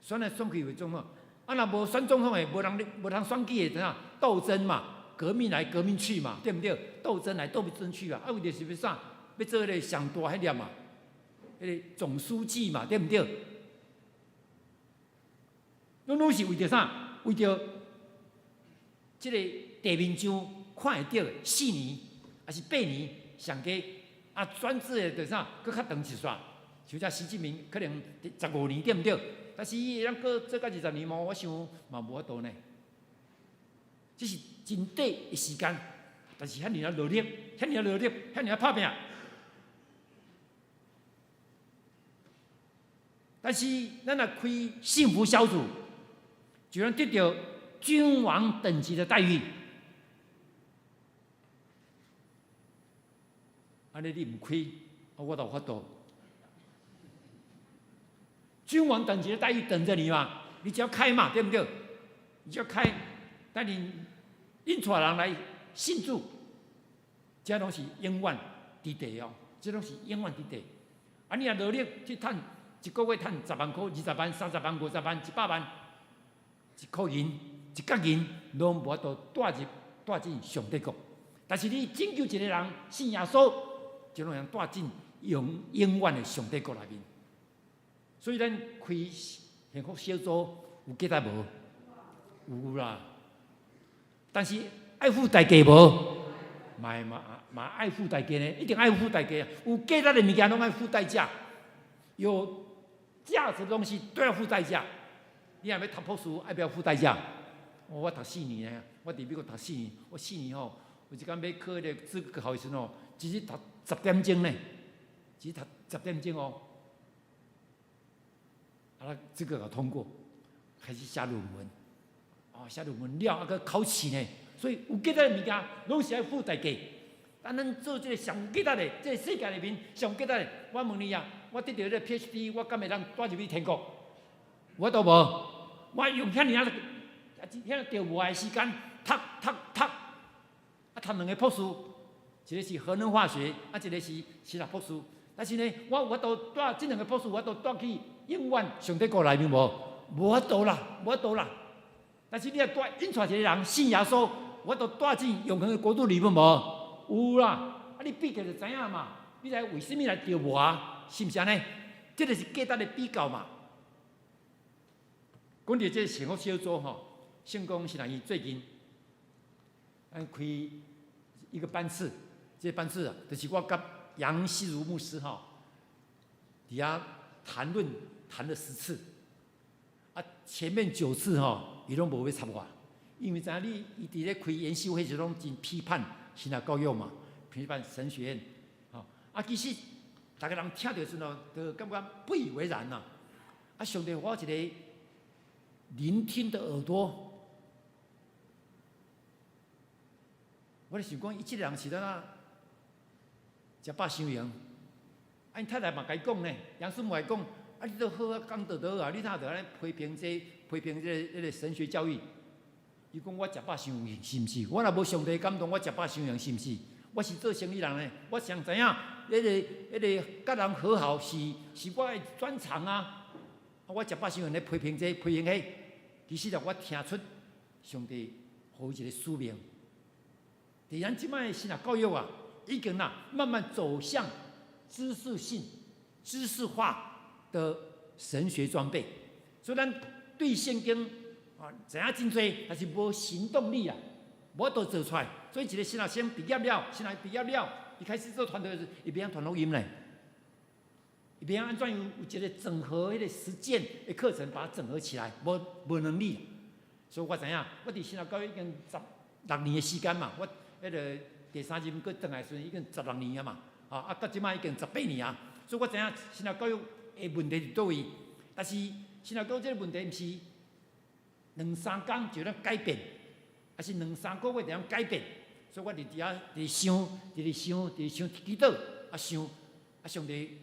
選來選去為總統，啊，若無選總統的，無人無通選舉的，怎樣鬥爭嘛？革命來革命去嘛，對毋對？鬥爭來鬥爭去啊！啊，為著是欲啥？欲做彼个上大彼粒嘛，彼个總書記嘛，對毋對？攏攏是為著啥？為著這个地面上看會著的四年，抑是8年上低啊，專制的就啥？閣較長一煞，像這習近平可能15年，對毋對？但是伊會當閣做到20年無？我想嘛無法度呢。這是真短的時間，但是遐爾仔努力，遐爾仔努力，遐爾仔拍拚。但是咱若開幸福小組，就能得著君王等級的待遇。按呢你毋開，我就有法度。君王等級的待遇等著你嘛，你只要開嘛，對毋對？你只要開，等你引帶人來信主，這攏是永遠佇地哦，這攏是永遠佇地。啊，你若努力去趁一個月趁10萬塊、20萬、30萬、50萬、100萬，1塊銀、1角銀，攏無法度帶入帶進上帝國。但是你拯救一個人信耶穌，就會當帶進永永遠的上帝國內面。所以咱開幸福小組有價值無？有啦。但是愛付代價無？嘛嘛嘛愛付代價呢？一定愛付代價啊！有價值的物件攏愛付代價，有價值的東西都要付代價。你若欲讀博士，愛不愛付代價？我讀四年呢，我佇美國讀四年，我四年吼，有一工欲考彼个資格考的時陣吼，一日讀10點鐘呢，一日讀十點鐘哦。啊，資格考通過，開始寫論文。哦，寫論文了，啊，閣考試呢。所以有價值的物件，攏是愛付代價。但咱做這个上有價值的，這个世界內面上有價值的，我問你啊，我得著這个 PhD，我敢會當帶入去天國？有法度無？我用遐爾仔遐著無愛的時間讀讀讀，啊，讀兩个博士，一个是核能化學，啊，一个是神學博士。但是呢，我有法度帶這兩个博士，我都帶去永遠上帝國內面無？無法度啦，無法度啦。但是你若帶引帶一个人信耶穌，我都帶進永恆的國度裡面無？有啦，啊你比較就知影嘛。你來為啥物來著無啊？是毋是按呢？這个是價值的比較嘛。講著這个幸福小組吼，聖光是伊最近咱開一個班次，這個班次啊，就是我佮楊希如牧師吼，佇遐談論談了10次，啊，前面9次吼，伊攏無欲插我，因為知影你伊佇咧開研修會時攏真批判神學教育嘛，批判神學院，吼，啊，其實逐个人聽著時陣，就感覺不以為然啦。啊，上帝予我一个聆聽的耳朵，我咧想講，伊這个人是按怎食飽傷閒？啊，𪜶太太嘛共伊講呢，楊師母來講，啊，你都好好講道就好啊，你哪著按呢批評這批評這个神學教育？伊講我食飽傷閒，是毋是？我若無上帝感動，我食飽傷閒，是毋是？我是做生意人呢，我上知影，彼个佮人和好是是我的專長啊！我食飽傷閒咧批評這批評彼，其實啊，我聽出上帝予伊一個使命。佇咱這擺的神學教育啊，已經啊慢慢走向知識性、知識化的神學裝備，所以咱對聖經啊知影真濟，但是無行動力啊，無法度做出來。所以一個神學生畢業了，神學畢業了，伊開始做傳道時，伊袂曉傳福音咧，伊袂曉按怎樣有一個整合彼个實踐的課程，把它整合起來，無無能力。所以我知影，我佇神學教育已經16年的時間嘛，我彼个第三任閣轉來時陣已經十六年啊嘛，啊，到這擺已經18年啊，所以我知影神學教育的問題佇佗位，但是神學教育這个問題毋是兩三工就能改變，抑是兩三個月就能改變。所以我佇遐佇想，佇咧想，佇咧想，祈禱啊想，啊上帝，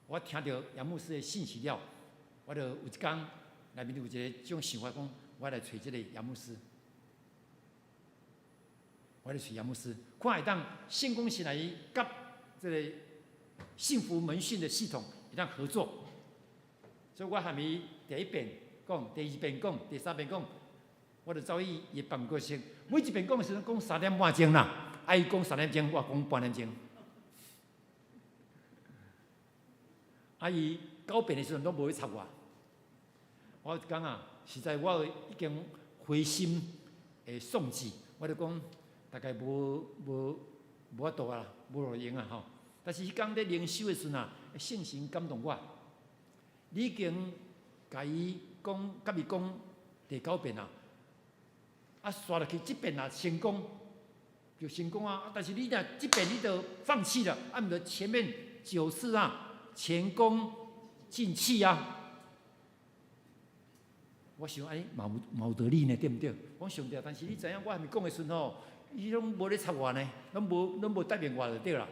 我聽著楊牧師的信息了，我就有一工內面有一个種想法，講我來揣這个楊牧師，我來揣楊牧師，看會當聖光神學院佮這个幸福門訓的系統會當合作。所以我含伊第一遍講，第二遍講，第三遍講，我就走去伊辦公室。每一遍講的時陣講3點半鐘啦，啊伊講3點鐘，我講半點鐘。啊伊九遍的時陣攏無咧插我。我講啊，實在我已經灰心會喪志，我就講大概無無無法度啊，無路用啊吼。但是彼工咧靈修的時陣啊，聖神感動我，你已經共伊講，共伊講第九遍啊，啊煞落去這遍啊成功，就成功啊！但是你若這遍你就放棄了，啊毋著前面9次啊，前功盡棄啊！我想按呢嘛有嘛有道理呢，對毋對？我上帝，但是你知影我還未講的時陣吼，伊攏無咧插我呢，攏無攏無答應我就對啦。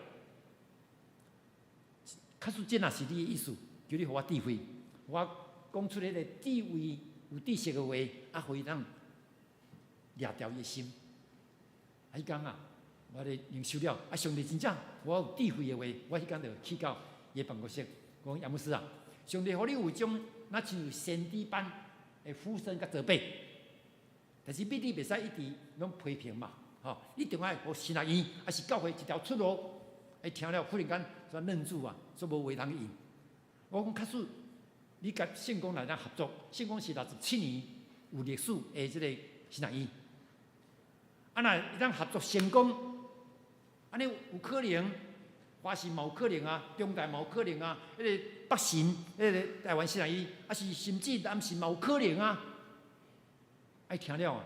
假使這若是你的意思，求你予我智慧，我講出彼個智慧有知識的話，啊，予伊通掠牢伊的心。啊，彼工啊，我咧靈修了，啊，上帝真正我有智慧的話，我彼工就去到伊的辦公室，講楊牧師啊，上帝予你有種若像先知般的呼聲佮責備，但是你袂使一直攏批評嘛，吼，一定愛予神學院，抑是教會一條出路。伊聽了忽然間煞愣住啊，煞無話通應。我講假使你佮聖光來咱合作，聖光是67年有歷史的這個神學院，啊若會當合作成功，按呢有可能，華神嘛有可能啊，中大嘛有可能啊，彼个北神，彼个台灣神學院，抑是甚至南神嘛有可能啊。啊，伊聽了啊，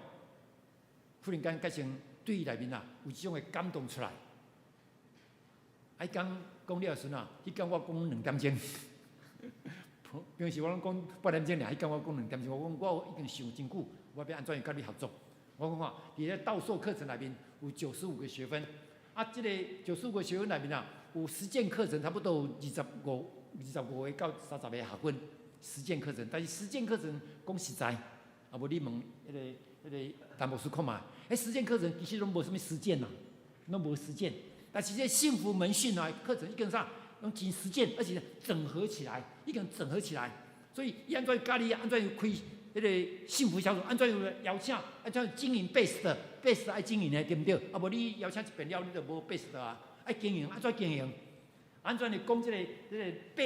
忽然間改成對伊內面啊，有這種的感動出來。啊，彼工講了時陣啊，彼工我講2點鐘，平時我攏講半點鐘爾，彼工我講兩點鐘。我講我已經想真久，我欲按怎樣佮你合作。我講看，佇咧道授課程內面有95個學分，啊，這個九十五個學分內面啊，有實踐課程差不多有25個到30個學分實踐課程。但是實踐課程講實在，啊無你問彼個陳牧師看覓，彼實踐課程其實攏無啥物實踐啦，攏無實踐。但是這幸福門訓啊課程已經啥，攏真實踐，而且整合起來，已經整合起來。所以伊按怎教你，按怎開彼個幸福小組，按怎樣邀請，按怎經營 base，base 愛經營的對毋對？啊無你邀請一遍了，你就無 base 啊。愛經營，按怎經營？按怎來講這個八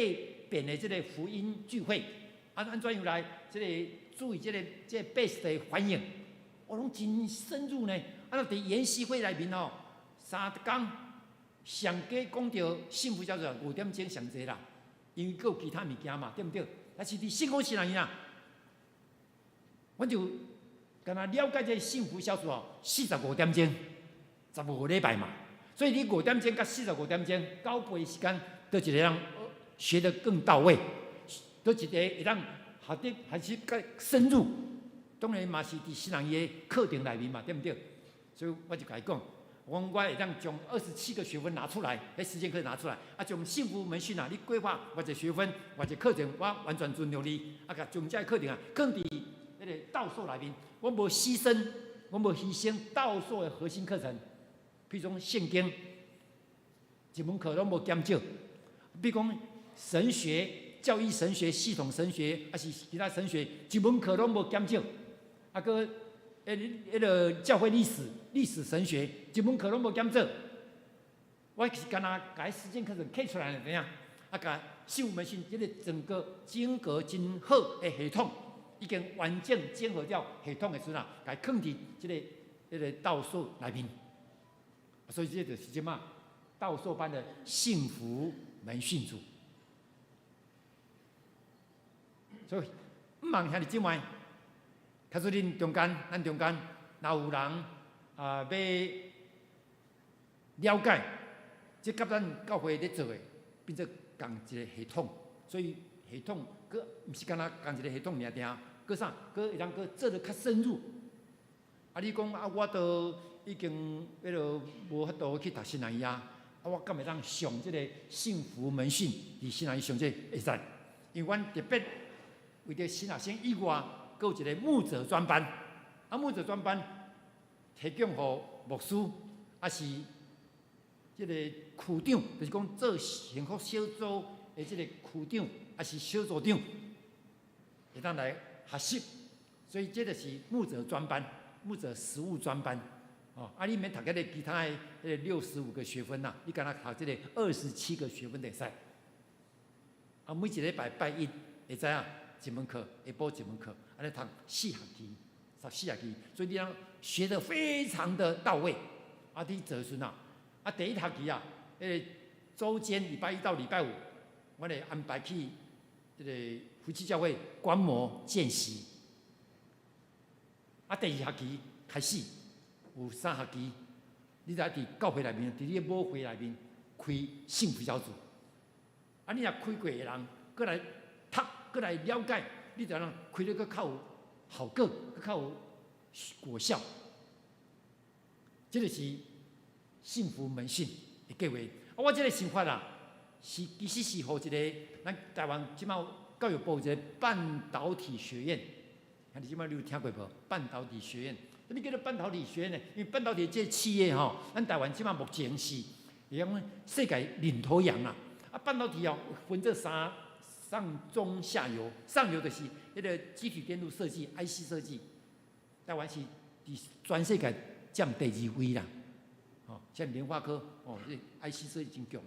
遍的這個福音聚會？按怎樣來這個注意這個 base 的反應？我攏真深入呢。啊，佇研習會內面哦，3工。上加講著幸福小組5點鐘上濟啦，因為閣有其他物件嘛，對毋對？但是佇聖光神學院啊，阮就敢若了解這個幸福小組哦，45點鐘，15個禮拜嘛，所以你5點鐘佮45點鐘，9倍時間，佗一個人學得更到位，佗一個會當學得還是較深入。當然嘛是佇神學院的課程內面嘛，對毋對？所以我就共伊講。我講我會當將27個學分拿出來，彼時間課拿出來，啊，將幸福門訓啊，你規劃偌濟學分，偌濟課程，我完全尊重你，啊，共將這個課程啊，囥佇彼個道授內面，我無犧牲，我無犧牲道授的核心課程，比如講聖經，一門課攏無減少，比如講神學、教義神學、系統神學，抑是其他神學，一門課攏無減少，啊，閣彼個教會歷史、歷史神學，一門課攏無減少。我是敢若共實踐課程揢出來，知影？啊，共幸福門訓這個整個整個真好的系統，已經完整整合了系統的時陣啊，共囥佇這個道授內面。所以這就是這馬道授班的幸福門訓組。所以，毋茫兄弟姊妹。假使恁中間，咱中間，若有人啊欲了解，這佮咱教會咧做的，變做仝一個系統，所以系統閣毋是干焦仝一個系統爾爾，閣啥？閣會當閣做得較深入。啊，你講啊，我都已經彼落無法度去讀神學院啊，啊，我敢會當上這个幸福門訓，佇神學院上這个會使，因為阮特別為著神學生以外，閣有一个牧者專班。啊，牧者專班提供予牧師，抑是這个區長，就是講做幸福小組的這个區長，抑是小組長，會當來學習。所以這就是牧者專班、牧者實務專班。哦，啊，你免讀彼个其他的彼个65個學分啦，你干焦讀這个27個學分就會使。啊，每一禮拜拜一會知影一門課，下晡一門課，按呢讀四學期，讀四學期，所以你通學得非常的到位。啊，你做時陣啊，啊，第一學期啊，彼個週間禮拜一到禮拜五，阮會安排去這个夫妻教會觀摩見習。啊，第二學期開始有三學期，你就佇教會內面，佇你的母會內面開幸福小組。啊，你若開過的人，閣來讀，閣來了解，你就通開得閣較有效果，閣較有果效。這个是幸福門訓的計劃。啊，我這个想法啊，是其實是予一个咱台灣這擺教育部有一个半導體學院，啊，你這擺你有聽過無？半導體學院，啥物叫做半導體學院呢？因為半導體這个企業吼，咱台灣這擺目前是會講世界領頭羊啊。啊，半導體哦，分這三上中下游，上游就是彼个積體電路設計、IC 設計，台灣是佇全世界佔第二位啦。哦，像聯發科哦，這 IC 設計真強。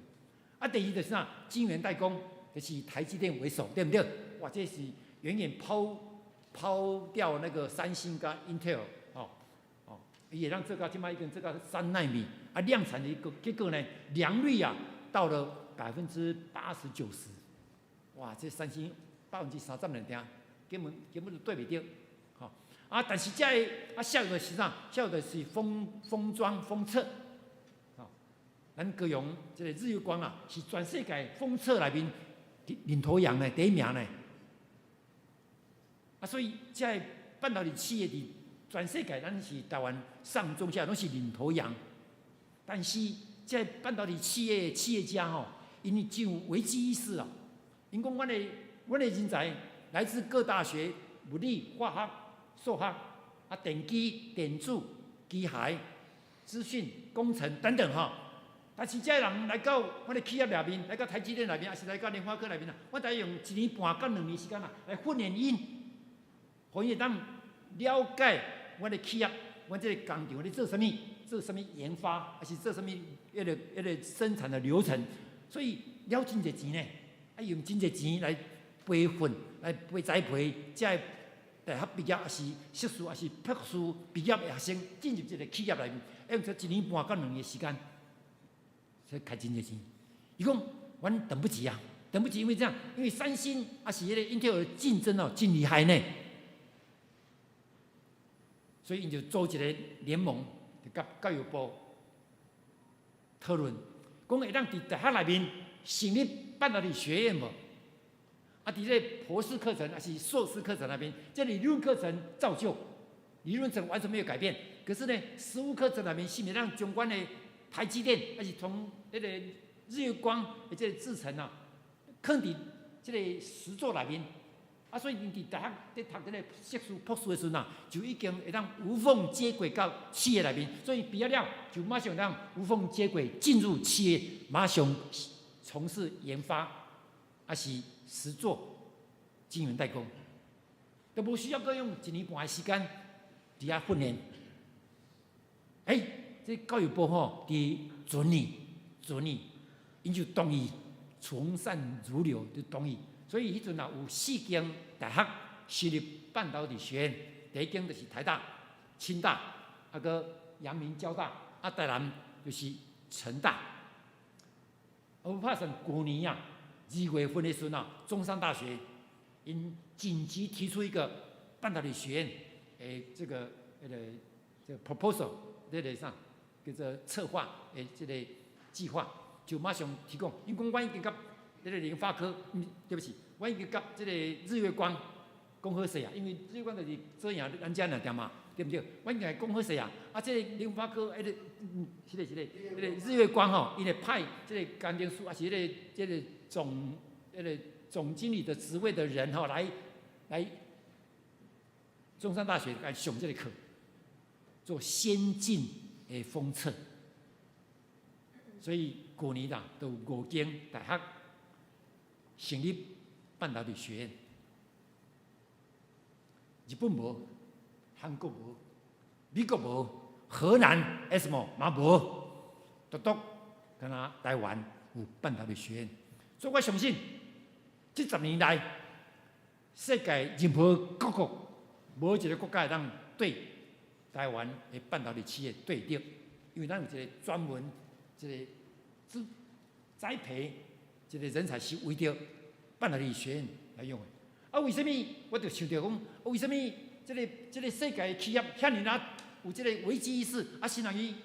啊，第二就是啥？晶圓代工，就是台積電為首，對毋對？哇，這是遠遠拋掉那個三星佮 Intel，哦哦，伊會當做到這擺已經做到3納米，啊，量產的一個結果呢，良率啊，到了80%、90%，哇，這三星30%爾爾，根本根本就對袂著，吼啊！但是這个啊，下游是啥？下游就是封裝封測，吼，咱高雄這个日月光啊，是全世界封測內面領頭羊呢，第一名呢。啊，所以這个半導體企業佇全世界，咱是台灣上中下攏是領頭羊。但是這个半導體企業的企業家吼，𪜶真有危機意識啊！𪜶講，阮的人才來自各大學，物理、化學、數學、啊電機、電子、機械、資訊工程等等吼。但是這个人來到阮的企業內面，來到台積電內面，抑是來到聯發科內面啊，我大約用一年半到2年時間啊，來訓練𪜶，予𪜶會當了解阮的企業，阮這个工廠咧做啥物，做啥物研發，抑是做啥物彼个生產的流程，所以了真濟錢呢，啊用真濟錢來培訓、來培栽培這个大學畢業，抑是碩士，抑是博士畢業的學生進入這个企業內面，用這一年半到2年時間，所以開真濟錢。伊講，阮等不及啊，等不及，因為這樣，因為三星抑是彼个 Intel 的競爭哦，真厲害呢。所以𪜶就組一个聯盟，就佮教育部討論，講會當佇大學內面成立半導體學院無？啊，佇這个博士課程抑是碩士課程那邊，這理論課程照舊，理論層完全沒有改變。可是呢，實務課程內面是毋是讓相關的台積電，抑是從彼个日月光的這个製程啊，囥佇這个實作內面？啊，所以𪜶佇大學佇讀這个碩士、博士的時陣啊，就已經會當無縫接軌到企業內面。所以畢業了就馬上當無縫接軌進入企業，馬上從事研發，抑是實作晶圓代工，都無需要閣用一年半的時間佇遐訓練。欸，這教育部吼，佇前年、前年，𪜶就同意，從善如流就同意。所以彼陣啊，有四間大學設立半導體學院，第一間就是台大、清大，啊閣陽明交大，啊台南就是成大。我拍算舊年啊，2月份的時陣啊，中山大學𪜶緊急提出一個半導體學院，這個彼个這個 proposal，這個啥叫做策劃的這个計劃，就馬上提供。𪜶講阮已經佮這个聯發科，對不起，阮已經佮這个日月光講好勢啊，因為日月光就是做贏咱遮爾點嘛，對毋對？阮應該講好勢啊！啊，這個聯發科，彼個，是個是個，彼個日月光吼，伊會派這個工程師，抑是彼個總經理的職位的人吼，來中山大學來上這個課，做先進的封測。所以舊年啦，就有五間大學成立半導體學院。日本無，韓國無，美國無，荷蘭 ASML 嘛無，獨獨敢若台灣有半導體學院。所以我相信，這10年來，世界任何各國無一個國家會當對台灣的半導體企業對敵，因為咱有一個專門一個資栽培一個人才是為著半導體學院來用的。啊，為啥物我就想著講，為啥物這個世界企業遐爾仔有這個危機意識？啊，新南伊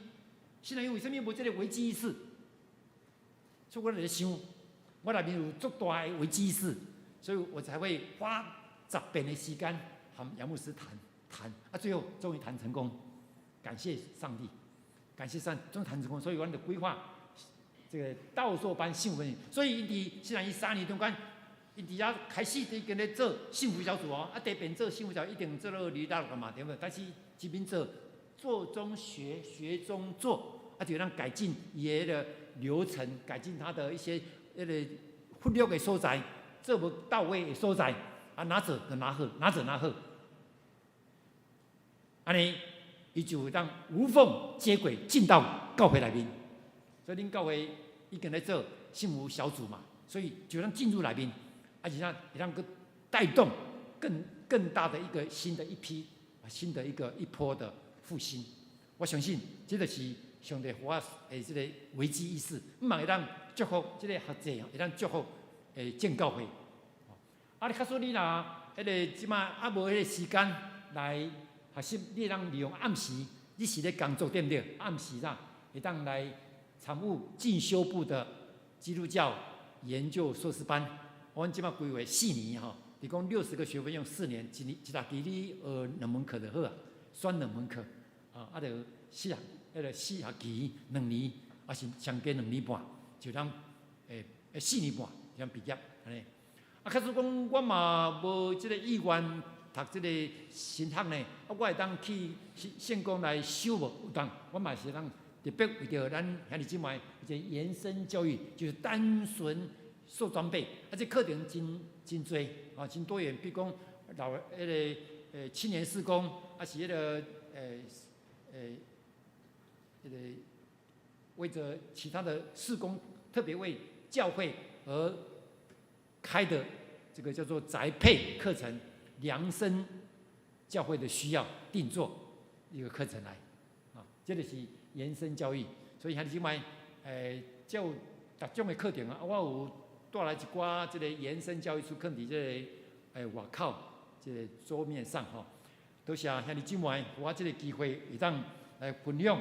為啥物無這個危機意識？所以我咧想，我內面有足大的危機意識，所以我才會花10遍的時間和楊牧師談談，啊，最後終於談成功，感謝上帝，感謝上，終於談成功，所以阮就規劃這個道碩班幸福班，所以𪜶佇新南伊3年中間。𪜶佇遐開始佇跟咧做幸福小組哦，啊，第一遍做幸福小組一定做落離大嘛，對無？但是這邊做做中學，學中做，啊，就通改進伊的彼個流程，改進他的一些彼個忽略的所在，做無到位的所在，啊，哪做就哪好，哪做哪好，按呢，伊就會當無縫接軌進到教會內面。所以恁教會已經咧做幸福小組嘛，所以就通進入內面。而且讓閣帶動更大的一個新的一批，新的一波的復興。我相信這個是上帝予我的這個危機意識，毋嘛會當祝福這個學者，會當祝福正教會。啊，你假使你若彼個這擺猶無彼個時間來學習，你會當利用暗時，你是咧工作對毋對？暗時啦，會當來參與進修部的基督教研究碩士班。阮這擺規劃四年吼，你講60個學分用4年，一年一學期你學兩門課就好啊，選兩門課，啊，就四學期2年，抑是上加2年半，就通4年半就通畢業按呢。啊，假使講我嘛無這個意願讀這個神學呢，啊，我會當去聖公來修無？有當，我嘛是當特別為著咱兄弟姊妹一個延伸教育，就是單純碩專備，啊，這課程真濟，啊，真多元。比如講老彼個青年事工，抑是彼個彼個為著其他的事工，特別為教會而開的這個叫做宅配課程，量身教會的需要定做一個課程來，啊，這個是延伸教育。所以兄弟姊妹，這有逐種的課程啊，我有帶來一寡這個延伸教育書，囥佇這個外口這個桌面上吼。多謝兄弟姊妹，予我這個機會會當來分享。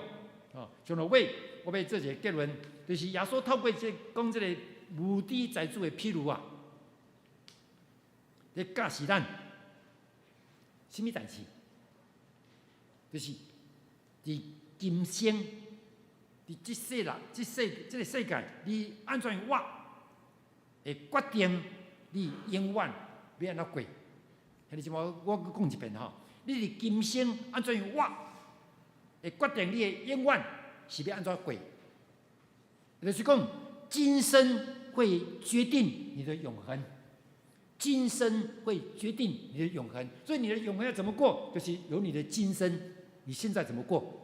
哦，上落尾我欲做一個結論，就是耶穌透過這講這個無知財主的譬喻啊，咧教示咱啥物代誌？就是佇今生，佇這世人、這世這個世界，你按怎樣活，會決定你永遠欲按怎過。兄弟姊妹，我閣講一遍吼，你佇今生按怎樣活，會決定你的永遠是欲按怎過。就是講，今生會決定你的永恆，今生會決定你的永恆。所以你的永恆要怎麼過，就是由你的今生，你現在怎麼過？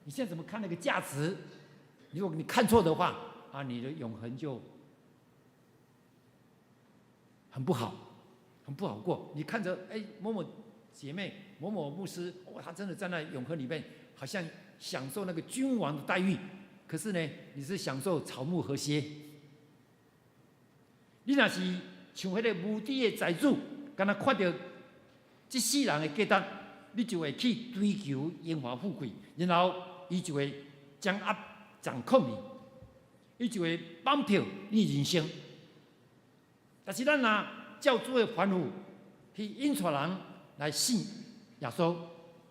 你現在怎麼看那個價值？如果你看錯的話，啊，你的永恆就很不好，很不好過。你看着，哎，某某姐妹、某某牧師，哇，他真的站在永恆裡面，好像享受那個君王的待遇。可是呢，你是享受草木禾秸。你若是像彼個無知的財主，敢若看著這世人的價值，你就會去追求榮華富貴，然後伊就會掌握、掌控你，伊就會綁票你人生。但是咱若照主的吩咐，去引帶人來信耶穌，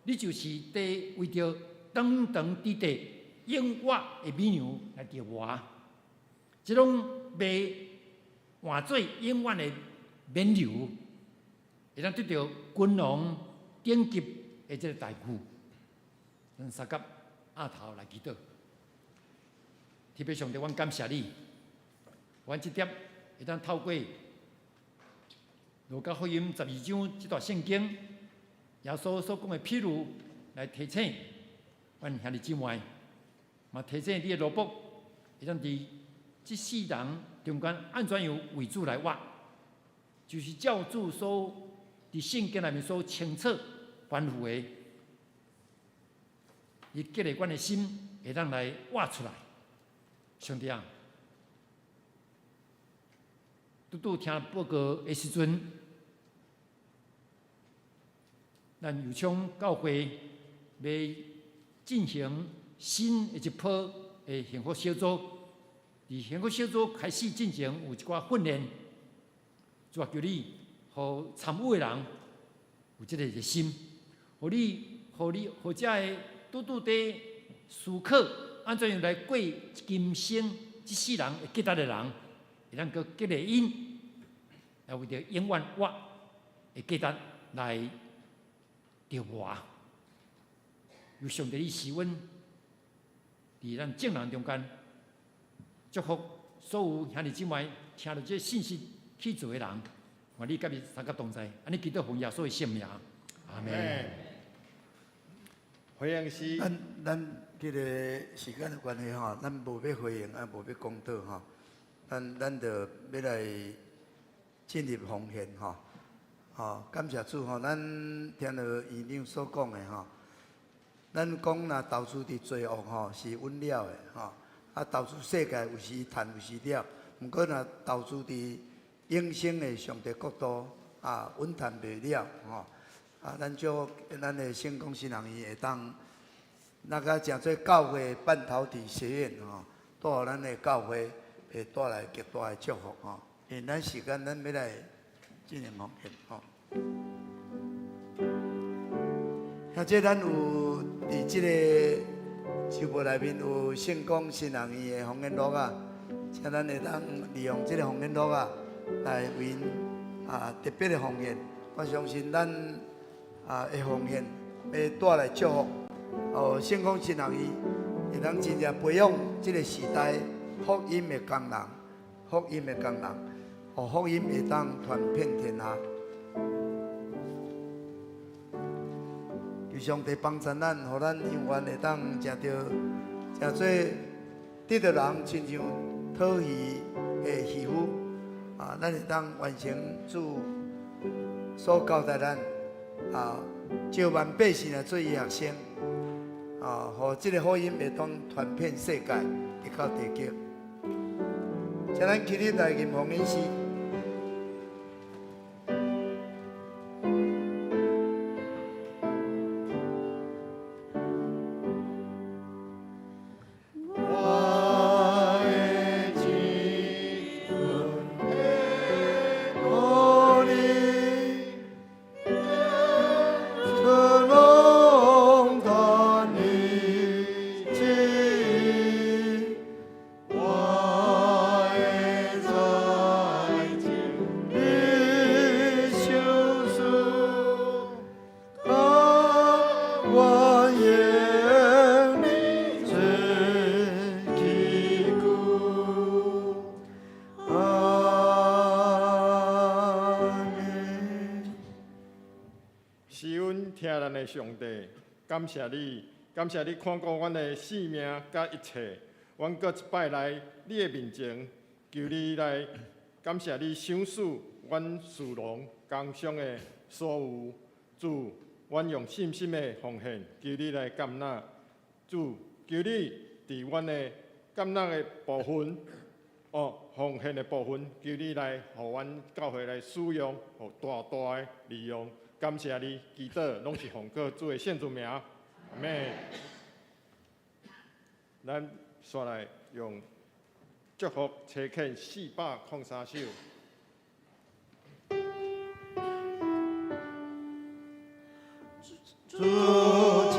你就是佇為著長長直直永活的美牛來著磨，這種袂換做永遠的冕旒，會當得著君王頂級的這个待遇。咱相佮額頭來祈禱，天父上帝，阮感謝你，阮這點會當透過路加福音12章這段聖經，耶穌所講的譬喻來提醒阮兄弟姊妹，嘛提醒你的奴僕，會當佇這世人中間按怎樣為主來活，就是照主所佇聖經內面所清楚吩咐的，伊激勵阮的心會當來活出來。上帝啊，拄拄聽報告的時陣，咱右昌教會欲進行新的一波的幸福小組。佇幸福小組開始進前，有一寡訓練，主啊，求你，予參與的人有這个熱心，予你，予你，予遮个拄拄佇思考按怎樣來過今生這世人會記得的人，會當閣激勵𪜶，來為著永遠活的價值來著磨。求上帝你賜阮佇咱眾人中間，祝福所有兄弟姊妹聽著這信息去做的人，願你佮伊相佮同在，按呢祈禱奉耶穌的聖名，阿門。回應是，咱咱這个時間的關係吼，咱無欲回應，也無欲講道吼，咱咱就欲來進入奉獻吼。吼，感謝主吼，咱聽著院長所講的吼，咱講若投資佇罪惡吼是穩了的吼，啊投資世界有時趁有時了，毋過若投資佇永生的上帝國度啊，穩趁袂了吼。啊，咱祝咱的聖光新人院會當，那個成做教會半導體學院吼，帶予咱的教會會帶來極大的祝福吼。因為咱時間，咱欲來進行奉獻吼。或者咱有佇這個周報內面有聖光新人院的奉獻錄仔，請咱會當利用這個奉獻錄仔來為𪜶啊特別的奉獻。我相信咱啊的奉獻會帶來祝福。哦，聖光新人院會當真正培養這個時代福音的工人，福音的工人，予福音會當傳遍天下。求上帝幫助咱，予咱永遠會當食著，誠做得著人親像討魚的漁夫啊！咱會當完成主所交代咱啊，召萬百姓來做伊學生啊，予這个福音會當傳遍世界，直到地極。請咱起立來吟奉獻詩。上帝，感謝你，感謝你看顧阮的性命佮一切。阮閣一擺來你的面前，求你來感謝你賞賜阮屬龍工商的所有。主，阮用信心的奉獻，求你來接納。主，求你佇阮的接納的部分，哦，奉獻的部分，求你來予阮教會來使用，予大大的利用。感謝你，祈禱攏是奉靠主的聖主名，阿們。咱煞來用祝福差遣403首。主差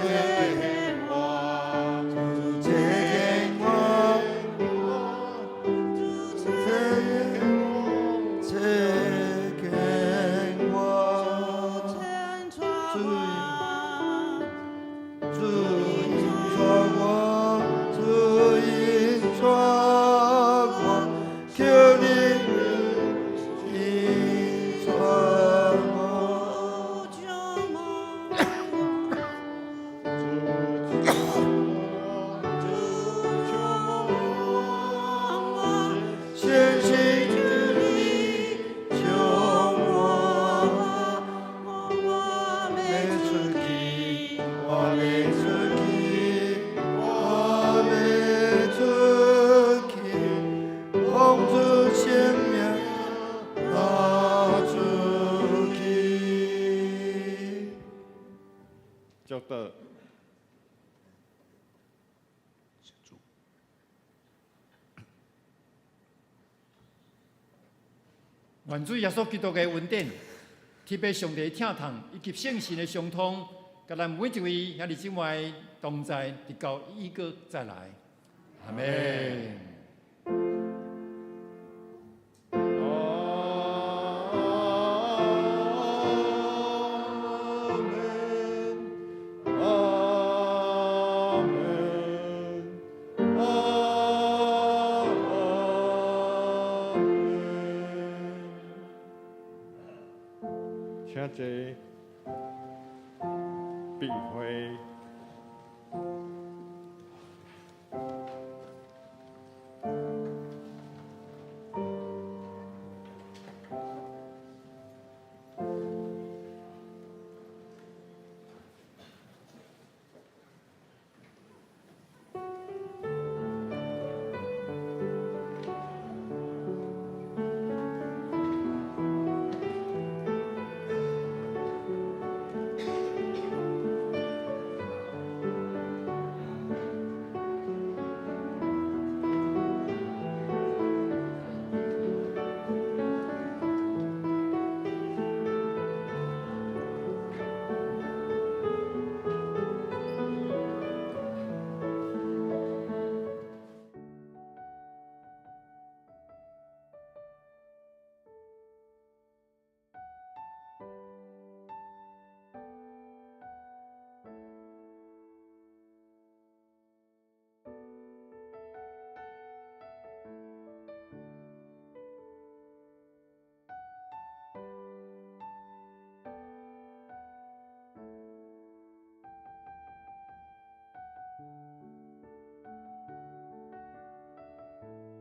遣我，主差遣我，主差遣我，差遣我，主主引帶我，主引帶我，求你引帶我。主充滿相信你充滿我，欲出去，我欲出去，我欲出去，奉主聖名踏出去。祝禱。願主耶穌基督的恩典，天父上帝的疼痛，以及聖神的相通，佮咱每一位兄弟姊妹同在，直到伊閣再來。阿們。阿們，阿們，阿們。請坐，必會。